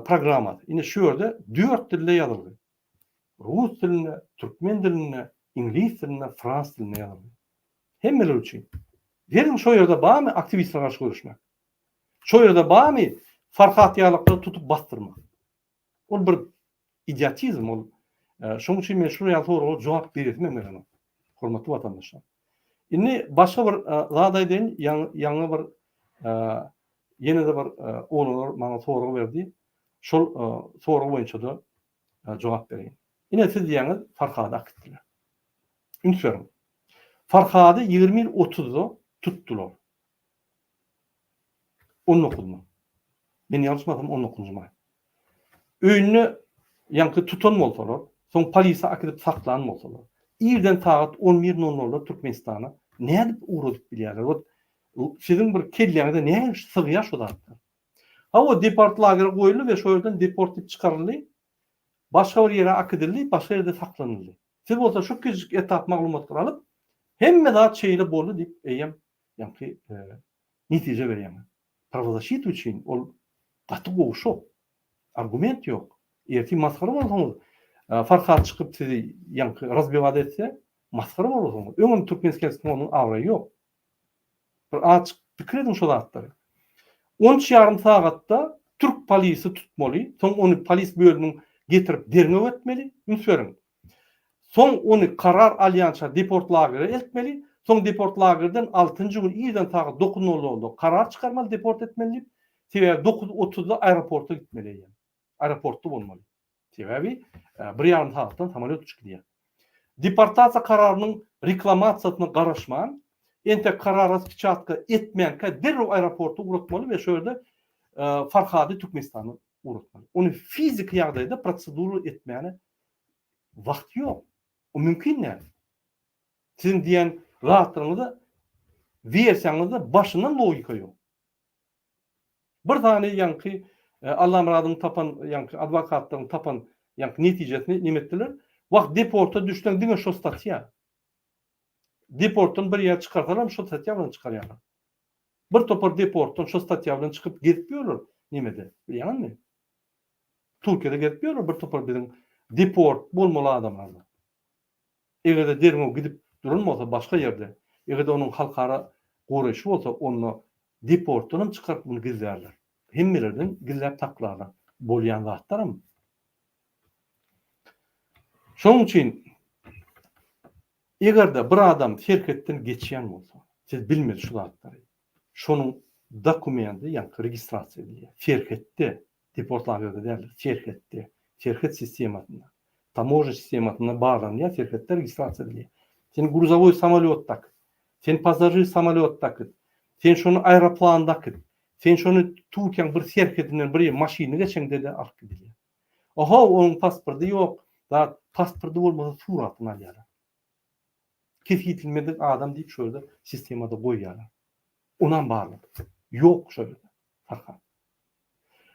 programmasy. Ine şu ýerde dört dilde ýazylgy. Rus dilinde, türkmen dilinde, iňlis dilinde, frans dilinde ýazyldy. Hemmeler üçin. Geliň şo ýerde barmy aktiwistlere garşy göreşmek? Şo ýerde barmy Farhat ýalyklary tutup basdyrmak? Ol bir idiotizm ol. Şonuň üçin men şular ýaly soraga jogap beresim hem gelenok. Hormatly watandaşlar. Indi başga bir zat aýdaýyn, ýaňy bir ýene-de bir oglanlar maňa sorag berdi. Şol sorag boýunça-da jogap bereýin. Ine siz diýýäňiz Farhady akitdiler. Üns beriň. Farhady 21 otuzda tutdular. 19 maý. Men ýalňyşmasam 19 maý. Öýünde ýaňky tutan bolsalar, soň polise akidip saklan bolsalar, irden sagat 11:00-da Türkmenistana nädip ugradyp bilýärler? Wot siziň bir kelläňize nähili sygýar şu zatlar? Hawa, deport lagere goýuldy we şo ýerden deport diýip çykaryldy. Başga bir ýere akidildi, başga ýerde saklanyldy. Siz bolsa şu kiçijik etap maglumatlary alyp, hemme zat şeýle boldy diýip eýýäm ýaňky netije berýäňiz. Prawozasşita üçin ol gaty gowşak. Argument ýok. Ertir masgara bolsaňyz, Farhat çykyp sizi ýaňky razbiwat etse, masgara bolarsyňyz. Öňem Türkmenskiý onuň abraýy ýok. Bir azjyk pikir ediň şo zatlary. On üç ýarym sagatda türk polisi tutmaly, soň ony polis bölümiň getirip derňew etmeli, üns beriň. Soň ony karar alýança deport lagere eltmeli, soň deport lagerden altynjy gün irden sagat dokuz nol nolda karar çykarmaly deport etmeli diýip, sebäbi dokuz otuzda aeroporta gitmeli eýýäm. Aeroportda bolmaly. Sebäbi bir ýarym sagatdan samolýot uçup gidýär. Deportasiýa kararynyň reklamasiýasyna garaşman, entek karar raspeçatka etmänkä derrew aeroporta ugratmaly we şo ýerde Farhady Türkmenistana ugratmaly. Ony fiziki ýagdaýda prosedura etmäne wagt ýok. O mümkin däl. Siziň diýen zatlaryňyzda, wersiýaňyzda başyndan logika ýok. Bir sany ýaňky. Allamyradyň tapan ýaňky adwokatlaryň tapan ýaňky netijesini neme etdiler. Wah deporta düşseň diňe şo statýa. Deportdan bir ýere çykarsalam şo statýa bilen çykarýarlar. Bir topar deportdan şo statýa bilen çykyp gezip ýörler nemede bilýäňizmi? Türkiýede gezip ýörler bir topar biziň deport bolmaly adamlardan. Eger-de derňew gidip duran bolsa başga ýerde, eger-de onuň halkara goraýşy bolsa onda deportdanam çykaryp muny gizlärler. Hemmelerden gizläp saklarlar. Bolýan zatlaram. Şonuň üçin eger-de bir adam serhetden geçýän bolsa, siz bilmeli şu zatlary. Şonuň dokumendi, ýagny registrasiýa edilýär. Serhetde, deport lagerde däl, serhetde, serhet sistemasynda, tamožnýa sistemasynda barlanýar, serhetde registrasiýa edilýär. Sen gruzowoý samolýotda äkit, sen passažir samolýotda äkit, sen şony aeroplanda äkit, sen şony Türkiýäň bir serhedinden bir ýere maşynda geçeňde-de alyp gidilýär. Ohow, onuň pasporty ýok, zat, pasporty bolmasa suratyny alýarlar. Kesgitlenmedik adam diýip şo ýerde sistemada goýýarlar. Onam barladyk. Ýok şo ýerde. Farhat.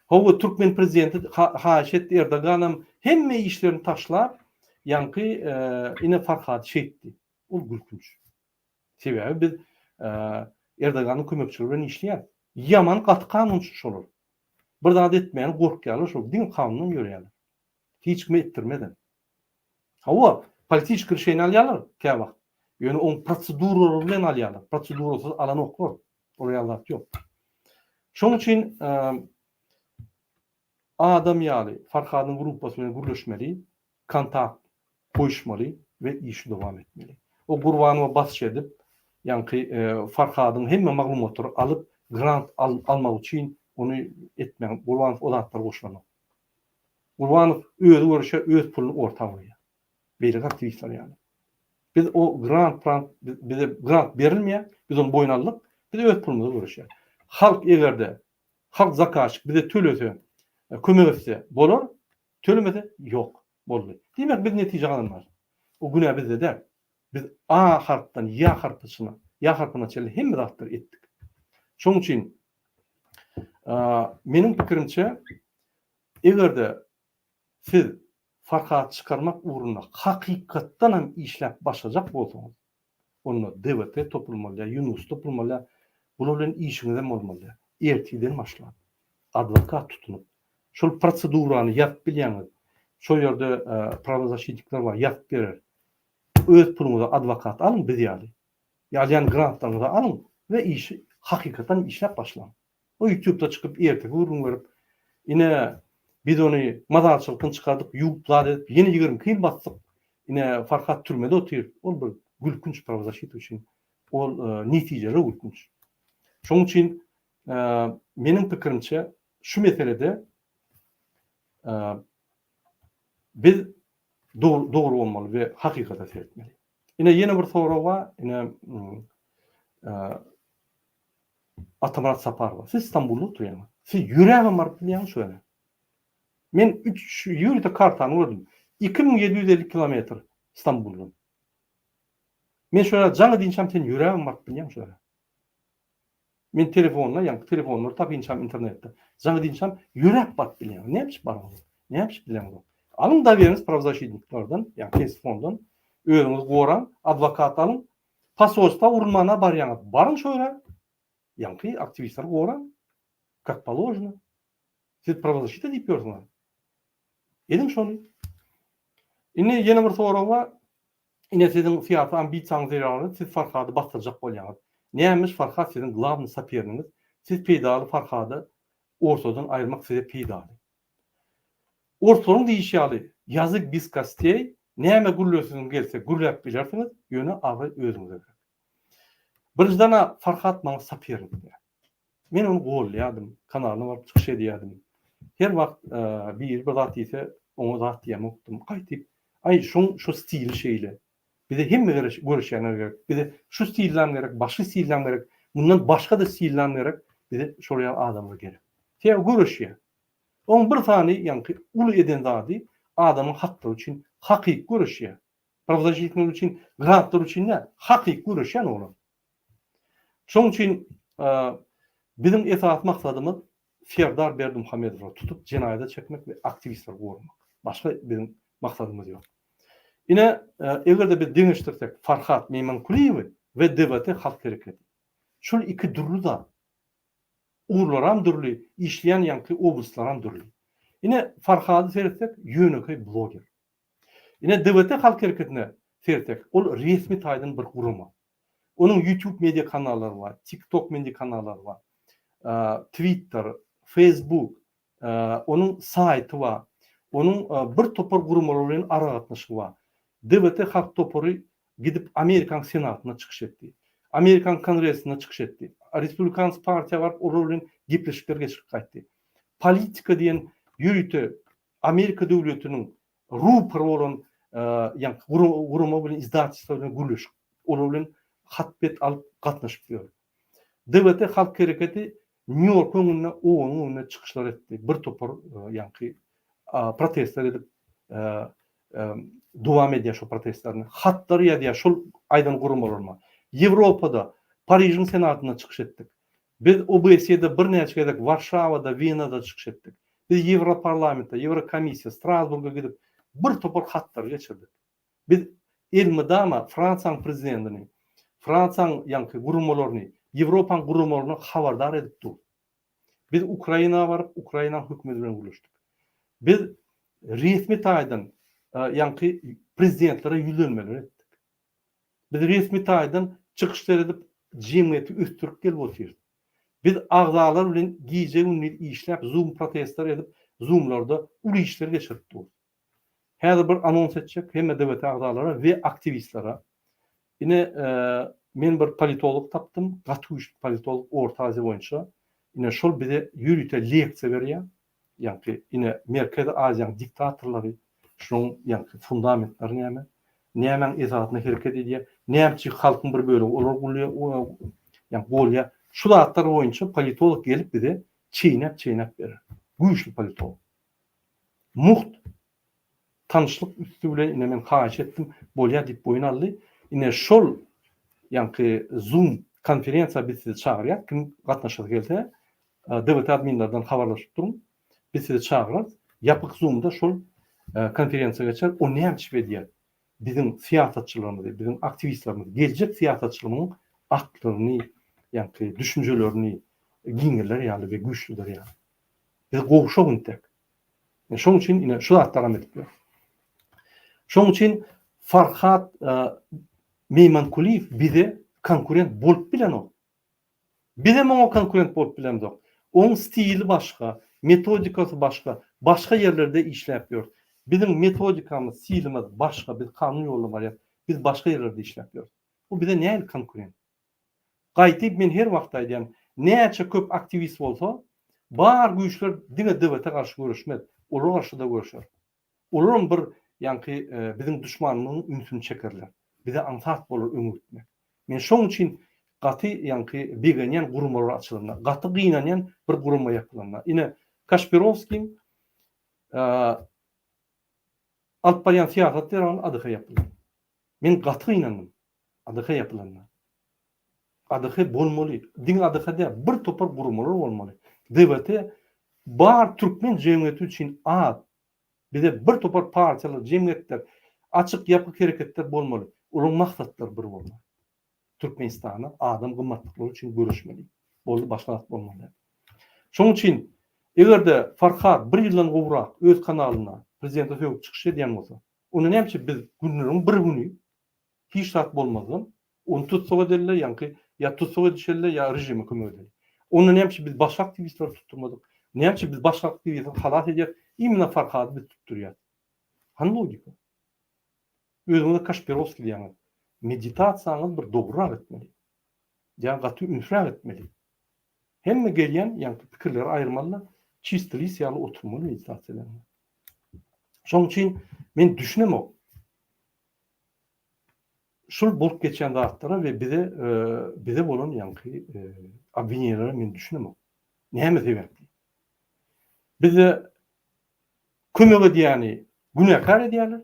Hawa türkmen prezidenti haýyş etdi Erdoganam hemme işlerini taşlap ýaňky ine Farhady şeýtdi. Ol gülkünç. Sebäbi biz Erdoganyň kömekçileri bilen işleýäris. Ýaman gaty kanunçy şolar. Bir zat etmäni gorkýarlar şol diňe kanundan ýörýärler. Hiç kime etdirmezem. Hawa, politiçki rişeniýe alýarlar käwagt. Ýöne oň proseduralary bilen alýarlar. Prosedurasyz alanoklar. Olar ýaly zat ýok. Şonuň üçin adam ýaly Farhadyň gruppasy bilen gürleşmeli, kontakt goýuşmaly we işi dowam etmeli. O Gurbanowa basyş edip, ýaňky Farhadyň hemme maglumatlary alyp, grant almak üçin ony etmäň. Gurbanow o zatlara goşulanok. Gurbanow özi görüşýär, öz puluny orta goýýar. Beýleki aktiwistler ýaly. Biz o grant prant bize grant berilmeýär, biz ony boýun aldyk, biz öz pulumyza göreşýäris. Halk egerde halk zakazçyk bize tölese, kömek etse bolar, tölemese ýok, boldy. Diýmek biz netije gazanmarys. O günä bizde däl. Biz A harpdan Ýa harpyçyna, Ýa harpyna çenli hemme zatlary etdik. Şonuň üçin meniň pikirimçe eger-de siz Farhady çykarmak ugrunda hakykatdan hem işläp başlajak bolsaňyz, onda DWT topulmaly, Ýunus topulmaly, bular bilen işiňizem bolmaly. Ertirden başlap, adwokat tutunyp, şol prosedurany ýazyp bilýäňiz, şol ýerde prawozaşitnikler bar, ýazyp berer. Öz puluňyza adwokat alyň biz ýaly. Ýa alýan grantlaryňyzy alyň we işi hakykatdan işläp başlaň. O ýutubda çykyp erteki gürrüň berip, ine biz ony mazarçylykdan çykardyk, ýuwup zat edip ýene 22 ýyl basdyk, ine Farhat türmede otyr, ol bir gülkünç prawozasita üçin, ol netijeler gülkünç. Şonuň üçin meniň pikirimçe şu meselede biz dogry bolmaly we hakykata seretmeli. Ine ýene bir sorag bar, ine Atamyrat Saparowa, siz Stambulda oturýaňyz. Siz ýöräbem baryp bilýäňiz şo ýere. Men üç ýörite kartany gördüm. 2750 kilometr Stambuldan. Men şo ýere jaň edinçäm sen ýöräbem baryp bilýäň şo ýere. Men telefonda, ýaňky telefonlary tapynçam internetde. Jaň edinçäm ýöräp baryp bilýäň. Näme üçin baryňyz? Näme üçin bileňzok? Alyň doweriniz prawzaşitniklerden, ýagny pensfonddan. Özüňizi goraň, adwokat alyň. Posolstwa urulmana barýaňyz. Baryň şo ýere. Ýaňky aktiwistleri goraň. Kak položeno. Siz prawzaşita diýip ýörsüňiz. Ediň şony. Indi ýene bir sorag bar. Ine siziň syýasy ambisiýaňyz zerarly siz Farhady basdyrjak bolýaňyz. Nämiş Farhat siziň glawnyý sopernigiňiz, siz peýdaly Farhady ortadan aýyrmak size peýdaly. Orslaryň diýişi ýaly ýazyk biz kosteý, näme gürlesiňiz gelse gürläp bilersiňiz, ýöne abraý özüňize gerek. Birinjiden-ä Farhat maňa sopernik däl. Men ony gollaýardym, kanalyna baryp çykyş edýärdim. Her wagt biri bir zat diýse, oňa zat diýemokdym. Gaýtyp, aý, şoň şu stili şeýle. Bize hemme görüşýänler gerek. Bize şu stillam gerek, başga stillam gerek, mundan başga-da stillam gerek. Bize şol ýaly adamlar gerek. Sebäbi göreşýär. Oň bir sany ýaňky uly eden zady adamyň haklary üçin hakyky göreşýär. Prawzaşitnikler üçin, grantlar üçin däl, hakyky göreşýän oglan. Şonuň üçin biziň esasy maksadymyz Serdar Berdimuhamedowy tutup jenaýata çekmek we aktiwistleri goramak. Başga biziň maksadymyz ýok. Ine, eger-de biz deňeşdirsek Farhat Meýmankulyýewi we DWT Halk hereketi. Şol iki dürli zat. Ugurlaram dürli, işleýän ýaňky oblastlaram dürli. Ine, Farhady seretsek, ýönekeý bloger. Ine, DWT Halk hereketine seretsek, ol resmi taýdan bir gurama. Onuň YouTube media kanallary bar, TikTok media kanallary bar, Twitter, Facebook, onuň saýty bar, onuň bir topar guramalar bilen aragatnaşygy bar. DWT Halk topary gidip Amerikanyň Senatynda çykyş etdi. Amerikanyň Kongresinde çykyş etdi. Respublikans partiýa baryp olar bilen gepleşikler geçirip gaýtdy. Politika diýen ýörite Amerika döwletiniň rupory bolan ýaňky gurama bilen izdatelstwo bilen gürleşip, olar bilen hat-bet alyp gatnaşyp ýör. DWT Halk hereketi Nýu-Ýork öňünde, OON-yň öňünde çykyşlar etdi. Bir topar ýaňky protestler edip dowam edýär şo protestlerini. Hatlar ýazýar şol aýdan guramalaryna. Ýewropada, Parižiň Senatynda çykyş etdik. Biz OBSE-de birnäçe gezek Warşawada, Wenada çykyş etdik. Biz Ýewroparlamentde, Ýewrokomissiýa, Strasburga gidip bir topar hatlary geçirdik. Biz elmydama Fransiýanyň prezidentini, Fransiýanyň ýaňky guramalaryny, Ýewropanyň guramalaryny habardar edip durus. Biz Ukraina baryp, Ukrainanyň hökümeti bilen gürleşdik. Biz resmi taýdan ýaňky prezidentlere ýüzlenmeler etdik. Biz resmi taýdan çykyşlar edip, jemgyýeti ösdürip gelip otyrys. Biz agzalar bilen gije-gündiz işläp, zoom protestler edip, zoomlarda uly işler geçirip durus. Häzir bir anons etjek hemme DWT agzalara we aktiwistlere. Ine, men bir politolog tapdym, gaty güýçli politolog Orta Aziýa boýunça. Ine, şol bize ýörite leksiýa berýär. Ýaňky, ine, Merkezi Aziýanyň diktatorlary, şunuň ýaňky fundamentleri näme? Nämäň esasynda hereket edýär? Näme üçin halkyň bir bölegi olar gulýar, ýaňky golýar? Şu zatlar boýunça politolog gelip bize çeýnäp-çeýnäp berer. Güýçli politolog. Mugt tanyşlyk üsti bilen ine men haýyş etdim, bolýar diýip boýun aldy. Ine şol ýaňky Zoom konferensiýa biz sizi çagyrýas, kim gatnaşasy gelse DWT adminlerden habarlaşyp duruň. Biz sizi çagyrarys. Ýapyk Zoom-da şol konferensiýa geçer. O näme üçin edýär? Biziň syýasatçylarymyzy, biziň aktiwistlerimizi, geljek syýasatçylymyň aklyny, ýaňky düşünjelerini giňelder ýaly we güýçlüder ýaly. Biz gowşak intek. Şoň üçin ine şu zatlaram edip ýör. Şoň üçin Farhat Meýmankulyýew bize konkurent bolup bilenok. Bizem oňa konkurent bolup bilemzok. Oň stili başga, metodikasy başga, başga ýerlerde işläp ýör. Biziň metodikamyz, stilimiz başga, biz kanun ýoluna barýas. Biz başga ýerlerde işläp ýörüs. Bu bize nähili konkurent? Gaýtyp men her wagt aýdýan, näçe köp aktiwist bolsa, bar güýçler diňe DWT garşy göreşmez, olar garşy-da göreşer. Olaram bir ýaňky biziň duşmanymyzyň ünsüni çekerler. Bize aňsat bolar öňe gitmek. Men şoň üçin gaty ýaňky begenýän guramalar açylanda, gaty gynanýan bir gurama ýapylanda. Ine, Kaşpirowskiň alyp barýan syýasaty zerarly ADH ýapyldy. Men gaty gynandym ADH ýapylanda. ADH bolmaly. Diňe ADH däl, bir topar guramalar bolmaly. DWT bar türkmen jemgyýeti üçin az. Bize bir topar partiýalar, jemgyýetler, açyk, ýapyk hereketler bolmaly. Olaryň maksatlary bir bolmaly. Türkmenistanda adam gymmatlyklary üçin göreşmeli. Boldy, başga zat bolmaly däl. Şonuň üçin eger-de Farhad bir ýyldan gowrak öz kanalynda prezidente sögüp çykyş edýän bolsa, onda näme üçin biz günleriň bir güni hiç zat bolmazdan ony tussag edeli-de, ýaňky ýa tussag edişeli-de, ýa režime kömek edeli. Onda näme üçin biz başga aktiwistleri tutdurmadyk? Näme üçin biz başga aktiwistleri halas edýäris, imенно Farhady biz tutdurýarys? Hany logika? Özüňize Kaşpirowskiý diýýäňiz. Meditasiýaňyzy bir dogrurak etmeli. Ýa gaty ünsräk etmeli. Hemme gelýän ýaňky pikirleri aýyrmaly-da, çisti lis ýaly oturmaly meditasiýa edende. Şonuň üçin men düşünemok. Şul bolup geçýän zatlara we bize bize bolan ýaňky obwineniýelere men düşünemok. Näme sebäpli? Bize kömek edýäni günäkär edýärler.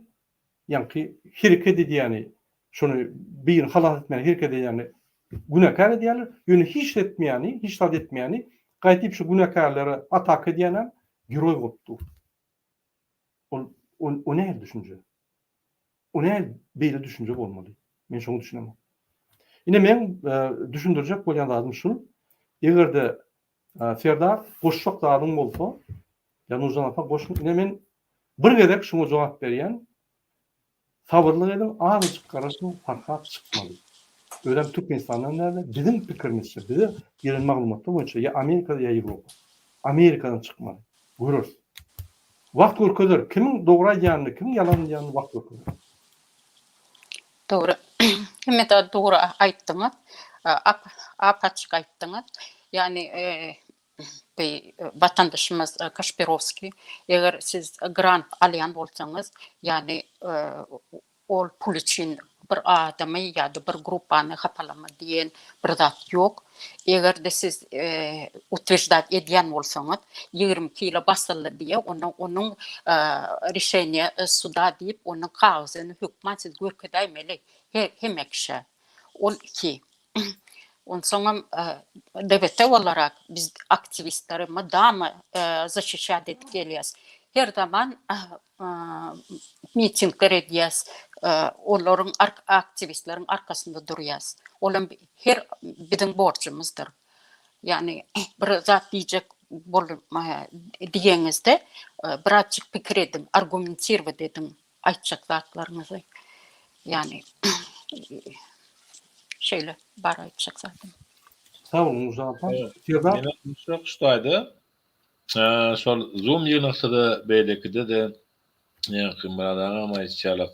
Ýaňky hereket edýäni, şony birini halas etmäge hereket edýäni günäkär edýärler. Ýöne hiç etmeýäni, hiç zat etmeýäni. Gaýdyp şu günäkärlere ataka edýänem geroý bolup dur. Ol o nähili düşünje? O nähili beýle düşünje bolmaly? Men şoňa düşünemok. Ine meň düşündirjek bolýan zadym şul, eger-de Serdar goşjak zadyň bolsa, ýa Nurjan apa goşuň, ine men bir gezek şuňa jogap berýän, Sabyrlyk ediň azajyk garaşyň Farhat çykmaly. Özem Türkmenistandan dälde biziň pikirimizçe bize gelen maglumatlar boýunça ýa Amerikada ýa Ýewropa. Amerikadan çykmaly. Göreris. Wagt görkezer kimiň dogry aýdýanyny kimiň ýalan aýdýanyny wagt görkezer. Dogry. Hemme zady dogry aýtdyňyz. Ap-açyk aýtdyňyz. Ýagny bi watandaşymyz Kaşpirowskiý, eger siz grant alýan bolsaňyz, ýagny ol pul üçin bir adamy ýa-da bir gruppany hapalama diýen bir zat ýok. Eger-de siz utweždat edýän bolsaňyz, 22 ýyla basyldy diýe, onda onuň rişeniýe suda diýip, onuň kagyzyny hökman siz görkezäýmeli hemme kişä. Ol iki. Onsoňam DBT olarak biz aktiwistleri mydama zaşişat edip gelýäs. Her zaman mitingler edýäs, olaryň aktiwistleriň arkasynda durýas. Olam her biziň borjumyzdyr. Ýagny bir zat diýjek bolup diýeňizde birazjyk pikir ediň, argumentirowat ediň. aýtjak zatlaryňyzy. Ýagny şeýle bar aýtjak zadym. Sag boluň Nurjan apa. Serdar. Menem duşak şu taýda. Şol zoom ýygnakda-da beýlekide-de ýaňky Myrat agam aýtşy ýalak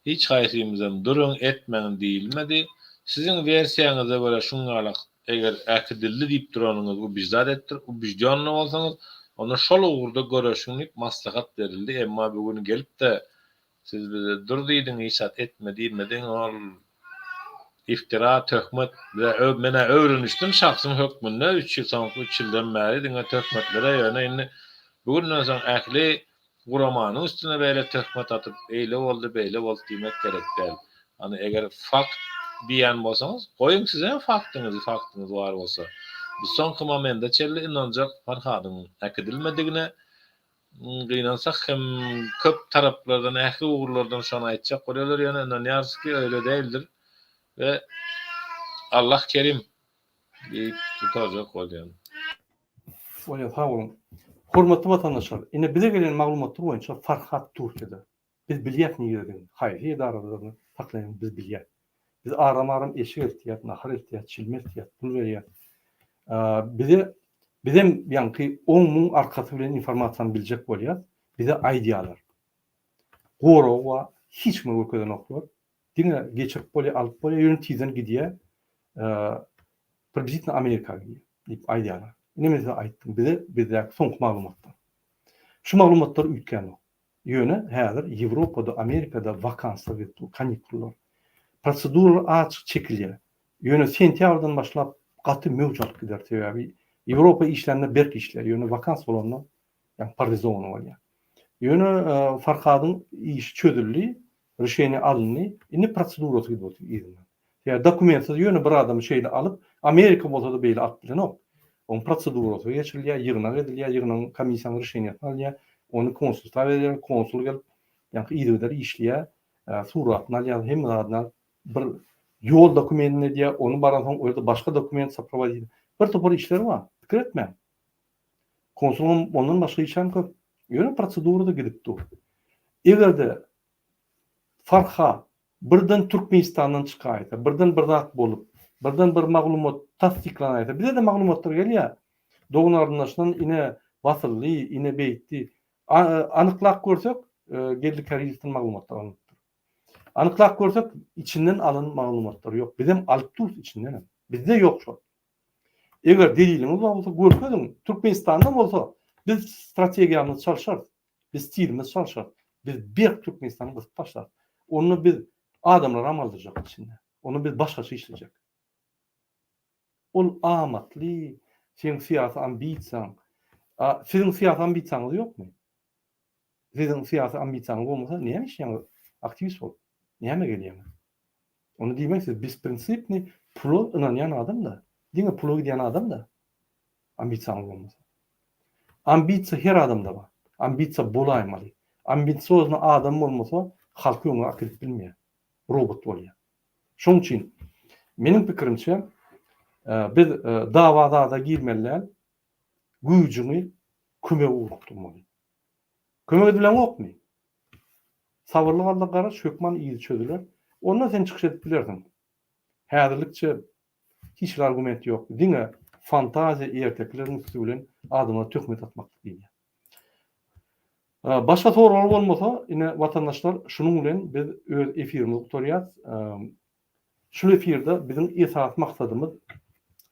hiç haýsymyzam duruň etmäň diýilmedi. Siziň wersiýaňyza görä şuň ýalak Eger äkidildi diýip duranyňyz ubiždat etdir, ubiždýonnyý bolsaňyz, onda şol ugurda göreşiň diýip maslahat berildi, emma bu gün gelip-de, siz bize dur diýdiň, hiç zat etme diýmediň, ol iftira, töhmet, bize men-ä öwrenişdim şahsym hökmünde, üç ýyl, soňky üç ýyldan bäri diňe töhmetlere, ýöne indi bu günden soň ähli Guramanyň üstüne beýle töhmet atyp, eýle boldy, beýle boldy diýmek gerek däl. Hany eger fakt diýýän bolsaňyz, goýuň sizem faktyňyzy, faktyňyz bar bolsa. Biz soňky momenda çenli ynanjak Farhadyň äkidilmedigine. Gynansak hem köp taraplardan, ähli ugurlardan şony aýtjak bolýarlar, ýöne ynanýarys ki, öýle däldir we Allah kerim diýip gutarjak bolýan. Bolýar, sag boluň. Hormatly watandaşlar, ine bize gelen maglumatlar boýunça Farhat Türkiýede. Biz bilýäs nirededigini, haýsy edaradadygyny saklaýanyny biz bilýäs. Biz aram-aram eşik eltýäs, nahar eltýäs, çilim eltýäs, pul berýäs. Bize bizem ýaňky oň-muň arkasy bilen informasiýany biljek bolýas, bize aýdýarlar. Goragy bar, hiç kime görkezenoklar. Diňe geçirip bolýar, alyp bolýar, ýöne tizden gidýär. Približitno Amerika gidýär diýip aýdýarlar. Ine men size aýtdym, bize bizdäki soňky maglumatlar. Şu maglumatlar üýtgänok. Ýöne häzir Ýewropada, Amerikada wakanslar gidip dur, kanikullar. Proseduralar azajyk çekilýär. Ýöne sentýabrdan başlap gaty möwç alyp gider, sebäbi Ýewropa işlände berk işleýär, ýöne wakans bolanda ýagny paralizowany bolýar. Ýöne Farhadyň işi çözüldi, Rişeniýe alyndy, indi prosedurasy gidip otyr yzyndan. Sebäbi dokumentsiz ýöne bir adamy şeýle alyp, Amerika bolsa-da beýle alyp bilenok. Onuň prosedurasy geçirilýär, ýygnak edilýär, ýygnagyň komissiýanyň rişeniýesini alýar, ony konsulstwa berýär, konsul gelip, ýaňky yzygider işleýär, suratyny alýar, hemme zadyny alyp, bir ýol dokumentini edýär, ony baransoň o ýerde başga dokument soprovodiýt Bir topar işleri bar, pikir etmäň. Konsulyň ondan başga işem köp. Ýöne prosedura-da gidip dur. Eger-de Farha birden Türkmenistandan çykaýsa, birden bir zat bolup, birden bir maglumat tassyklanaýsa, bize-de maglumatlar gelýär. Dogan-garyndaşdan ine basyldy, ine beýtdi. Anyklap görsek, Geldi Käriýewden maglumatlar alnypdyr. Anyklap görsek, içinden alan maglumatlar ýok. Bizem alyp durus içindenem. Bizde ýok şol. Eger deliliňiz bar bolsa görkeziň. Türkmenistanda bolsa biz strategiýamyzy çalşarys. Biz stilimizi çalşarys. Biz berk Türkmenistany gysyp başlarys. Onda biz adamlaram aldyrjak içinde. Onda biz başgaça işlejek. Ol amatly, seň syýasy ambisiýaň. A siziň syýasy ambisiýaňyz ýokmy? Siziň syýasy ambisiýaňyz bolmasa näme işleýäňiz aktiwist bolup? Näme gelýäňiz? Onda diýmek siz besprinsipnyý pula ynanýan adam-da. Diňe pula gidýän adam-da. Ambisiýaňyz bolmasa. Ambisiýa her adamda bar. Ambisiýa bolaýmaly. Ambisiozny adam bolmasa halky öňe akidip bilmeýär. Robot bolýar. Şoň üçin meniň pikirimçe biz dawa zada girmeli däl. Güýjüňi kömege ugrukdyrmaly. Kömek edileňokmy? Sabyrly galda garaş hökman yzy çözüler. Onda sen çykyş edip bilersiň. Häzirlikçe hiç bir argument ýok. Diňe fantaziýa ertekileriň üsti bilen adamlara töhmet atmaklyk diýilýär. Başga soraglar bolmasa, ine watandaşlar şunuň bilen biz öz efirimizi gutarýas. Şul efirde biziň esasy maksadymyz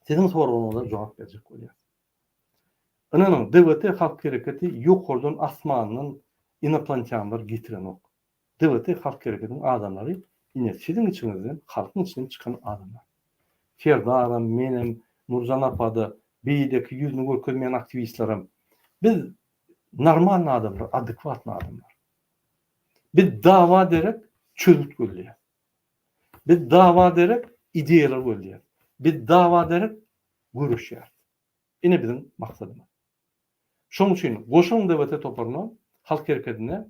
siziň soraglaryňyza jogap berjek bolýas. Ynanyň, DWT halk hereketi ýokardan asmandan inoplanetýanlar getirenok. DWT halk hereketiniň adamlary ine siziň içiňizden, halkyň içinden çykan adamlar. Serdaram, menem, Nurjan apa-da, beýleki ýüzüni görkezmeýän aktiwistlerem. Biz normalny adamlar, adekwatny adamlar. Biz dawa derek çözgüt gözleýäs. Biz dawa derek ideýalar gözleýäs. Biz dawa derek göreşýäris. Ine biziň maksadymyz. Şonuň üçin goşulyň DWT toparyna, Halk hereketine.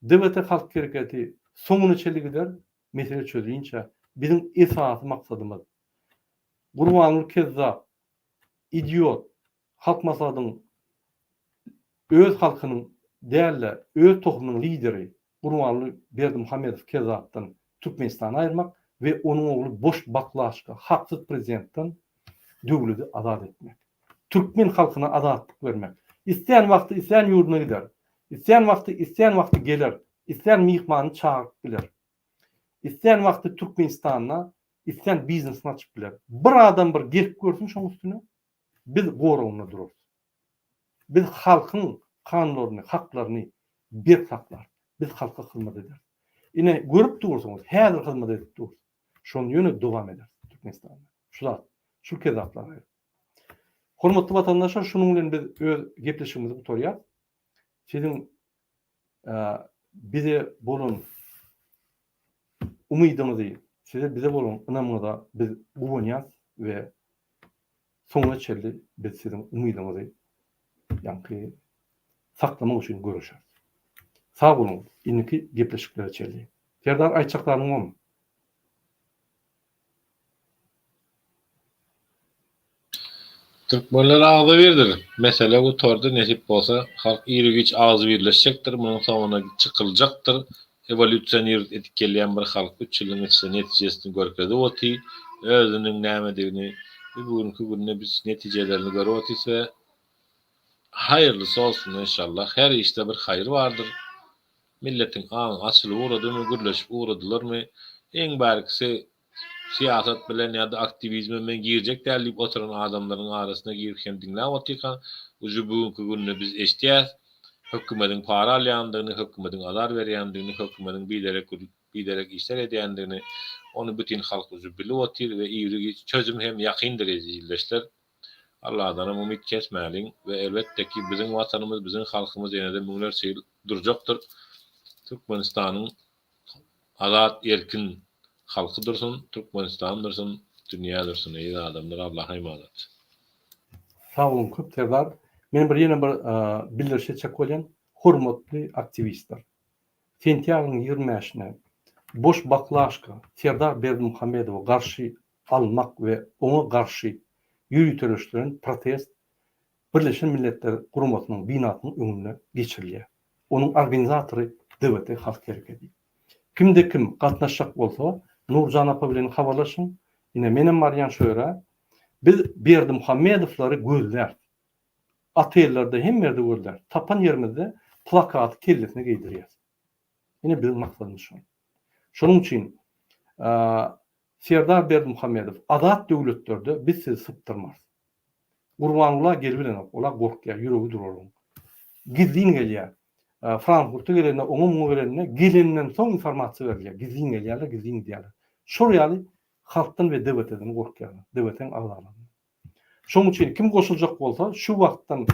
DWT Halk hereketi soňuna çenli gider, mesele çözülinçä. Biziň esasy maksadymyz Gurbanguly kezzap, idiot, Halk Maslahatynyň öz halkynyň däl-de, öz tohumynyň lideri Gurbanguly Berdimuhamedow kezzapdan Türkmenistany aýyrmak we onuň ogly boş baklaşka, haksyz prezidentden döwledi azat etmek. Türkmen halkyna azatlyk bermek. Islän wagty islän ýurduna gider. Islän wagty islän wagty geler. Islän myhmanyny çagyryp biler. Islän wagty Türkmenistanda islän biznesini açyp biler. Bir adam bir gelip görsün şoň üstüne. Biz goragynda durarys. Biz halkyň kanunlaryny, haklaryny berk saklarys. Biz halka hyzmat ederis. Ine, görüp dursuňyz, häzir hyzmat edip durus. Şony ýöne dowam ederis Türkmenistanda. Şu zat, şu kezzaplar aýryp. Hormatly watandaşlar, şunuň bilen biz öz gepleşigimizi gutarýas. Siziň bize bolan umydyňyzy, size bize bolan ynamyňyza biz guwanýas we soňuna çenli biz siziň umydyňyzy ýaňky saklamak üçin göreşeris. Sag boluň, indiki gepleşiklere çenli. Serdar aýtjak zadyň bormy? Türkmenler agzybirdir. Mesele gutardy, nesip bolsa halk iru-giç agzybirleşjekdir, munuň soňuna çykyljakdyr. Ewolýusionirowat edip gelýän bir halk üç ýylyň içinde netijesini görkezip oty, özüniň nämedigini we bu günki günde biz netijelerini görüp otyrys we haýyrlysy bolsun enşallah. Her işde bir haýyr bardyr. Milletiň aňy açylyp ugradymy, gürleşip ugradylarmy, iň bärkisi syýasat bilen ýa-da aktiwizme men girjek däl diýip oturan adamlaryň arasyna girip hem diňläp otyrka, uje bu günki günde biz eşidýäs, hökümediň para alýandygyny, hökümediň azar berýändigini, hökümediň biderek biderek işler edýändigini, ony bütin halk uje bilip otyr we iri-giç çözüm hem ýakyndyr eziz ildeşler. Alladanam umyt kesmäliň we elbetde ki biziň watanymyz, biziň halkymyz ýene-de müňlerçe ýyl durjakdyr. Türkmenistanyň Azat erkin halky dursun Türkmenistan dursun dünýä dursun eziz adamlar Allaha emanet. Sag boluň köp Serdar. Men bir ýene bir bildiriş etjek bolýan. Hormatly aktiwistler. Sentýabryň 25-ine boş baklaşka Serdar Berdimuhamedowa garşy almak we oňa garşy ýöriteleşdiren protest Birleşen Milletler Guramasynyň binasynyň öňünde geçirilýär. Onuň organizatory DWT Halk Hereketi. Kimde kim gatnaşjak bolsa, Nurjan apa bilen habarlaşyň. Ine, menem barýan şo ýere. Biz Berdimuhamedowlary gözläris. Otellerde, hemme ýerde gözläris. Tapan ýerimizde plakaty kellesine geýdirýäris. Ine, biziň maksadymyz şol. Şonuň üçin Serdar Berdimuhamedow, azat döwletlerde biz sizi sypdyrmarys. Gurbangula gelibilenok, ola gorkýar, ýüregi dur olaň. Gizlin gelýär. Frankfurta gelende, oňa muňa gelende, gelenden soň informasiýa berilýär. Gizlin gelýärler, gizlin gidýärler. Şol ýaly halkdan we DWT-den gorkýarlar, DWT-niň agzalaryndan. Şonuň üçin kim goşuljak bolsa, şu wagtdan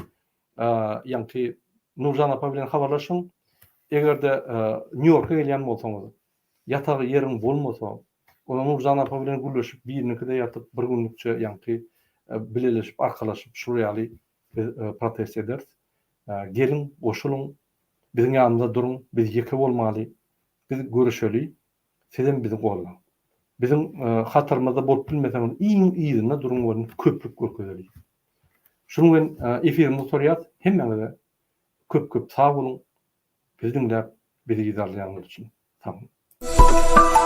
ýaňky Nurjan apa bilen habarlaşyň. Eger-de Nýu-Ýorka gelýän bolsaňyz, ýatar ýeriň bolmasa, Onda Nurjan apa bilen gürleşip, biriniňkide ýatyp, bir günlükçe ýaňky bileleşip, arkalaşyp şular ýaly biz protest ederis. Geliň, goşulyň, biziň ýanymyzda duruň, biz ýeke bolmaly, biz göreşeli, sizem bizi gollaň. Biziň hatarymyzda bolup bilmeseňiz iň yzynda duruň welin köplük görkezeli. Şunuň bilen efirimizi gutarýas. Hemmäňize köp köp sag boluň. Bizi diňläp, bizi yzarlaýanyňyz üçin sag boluň.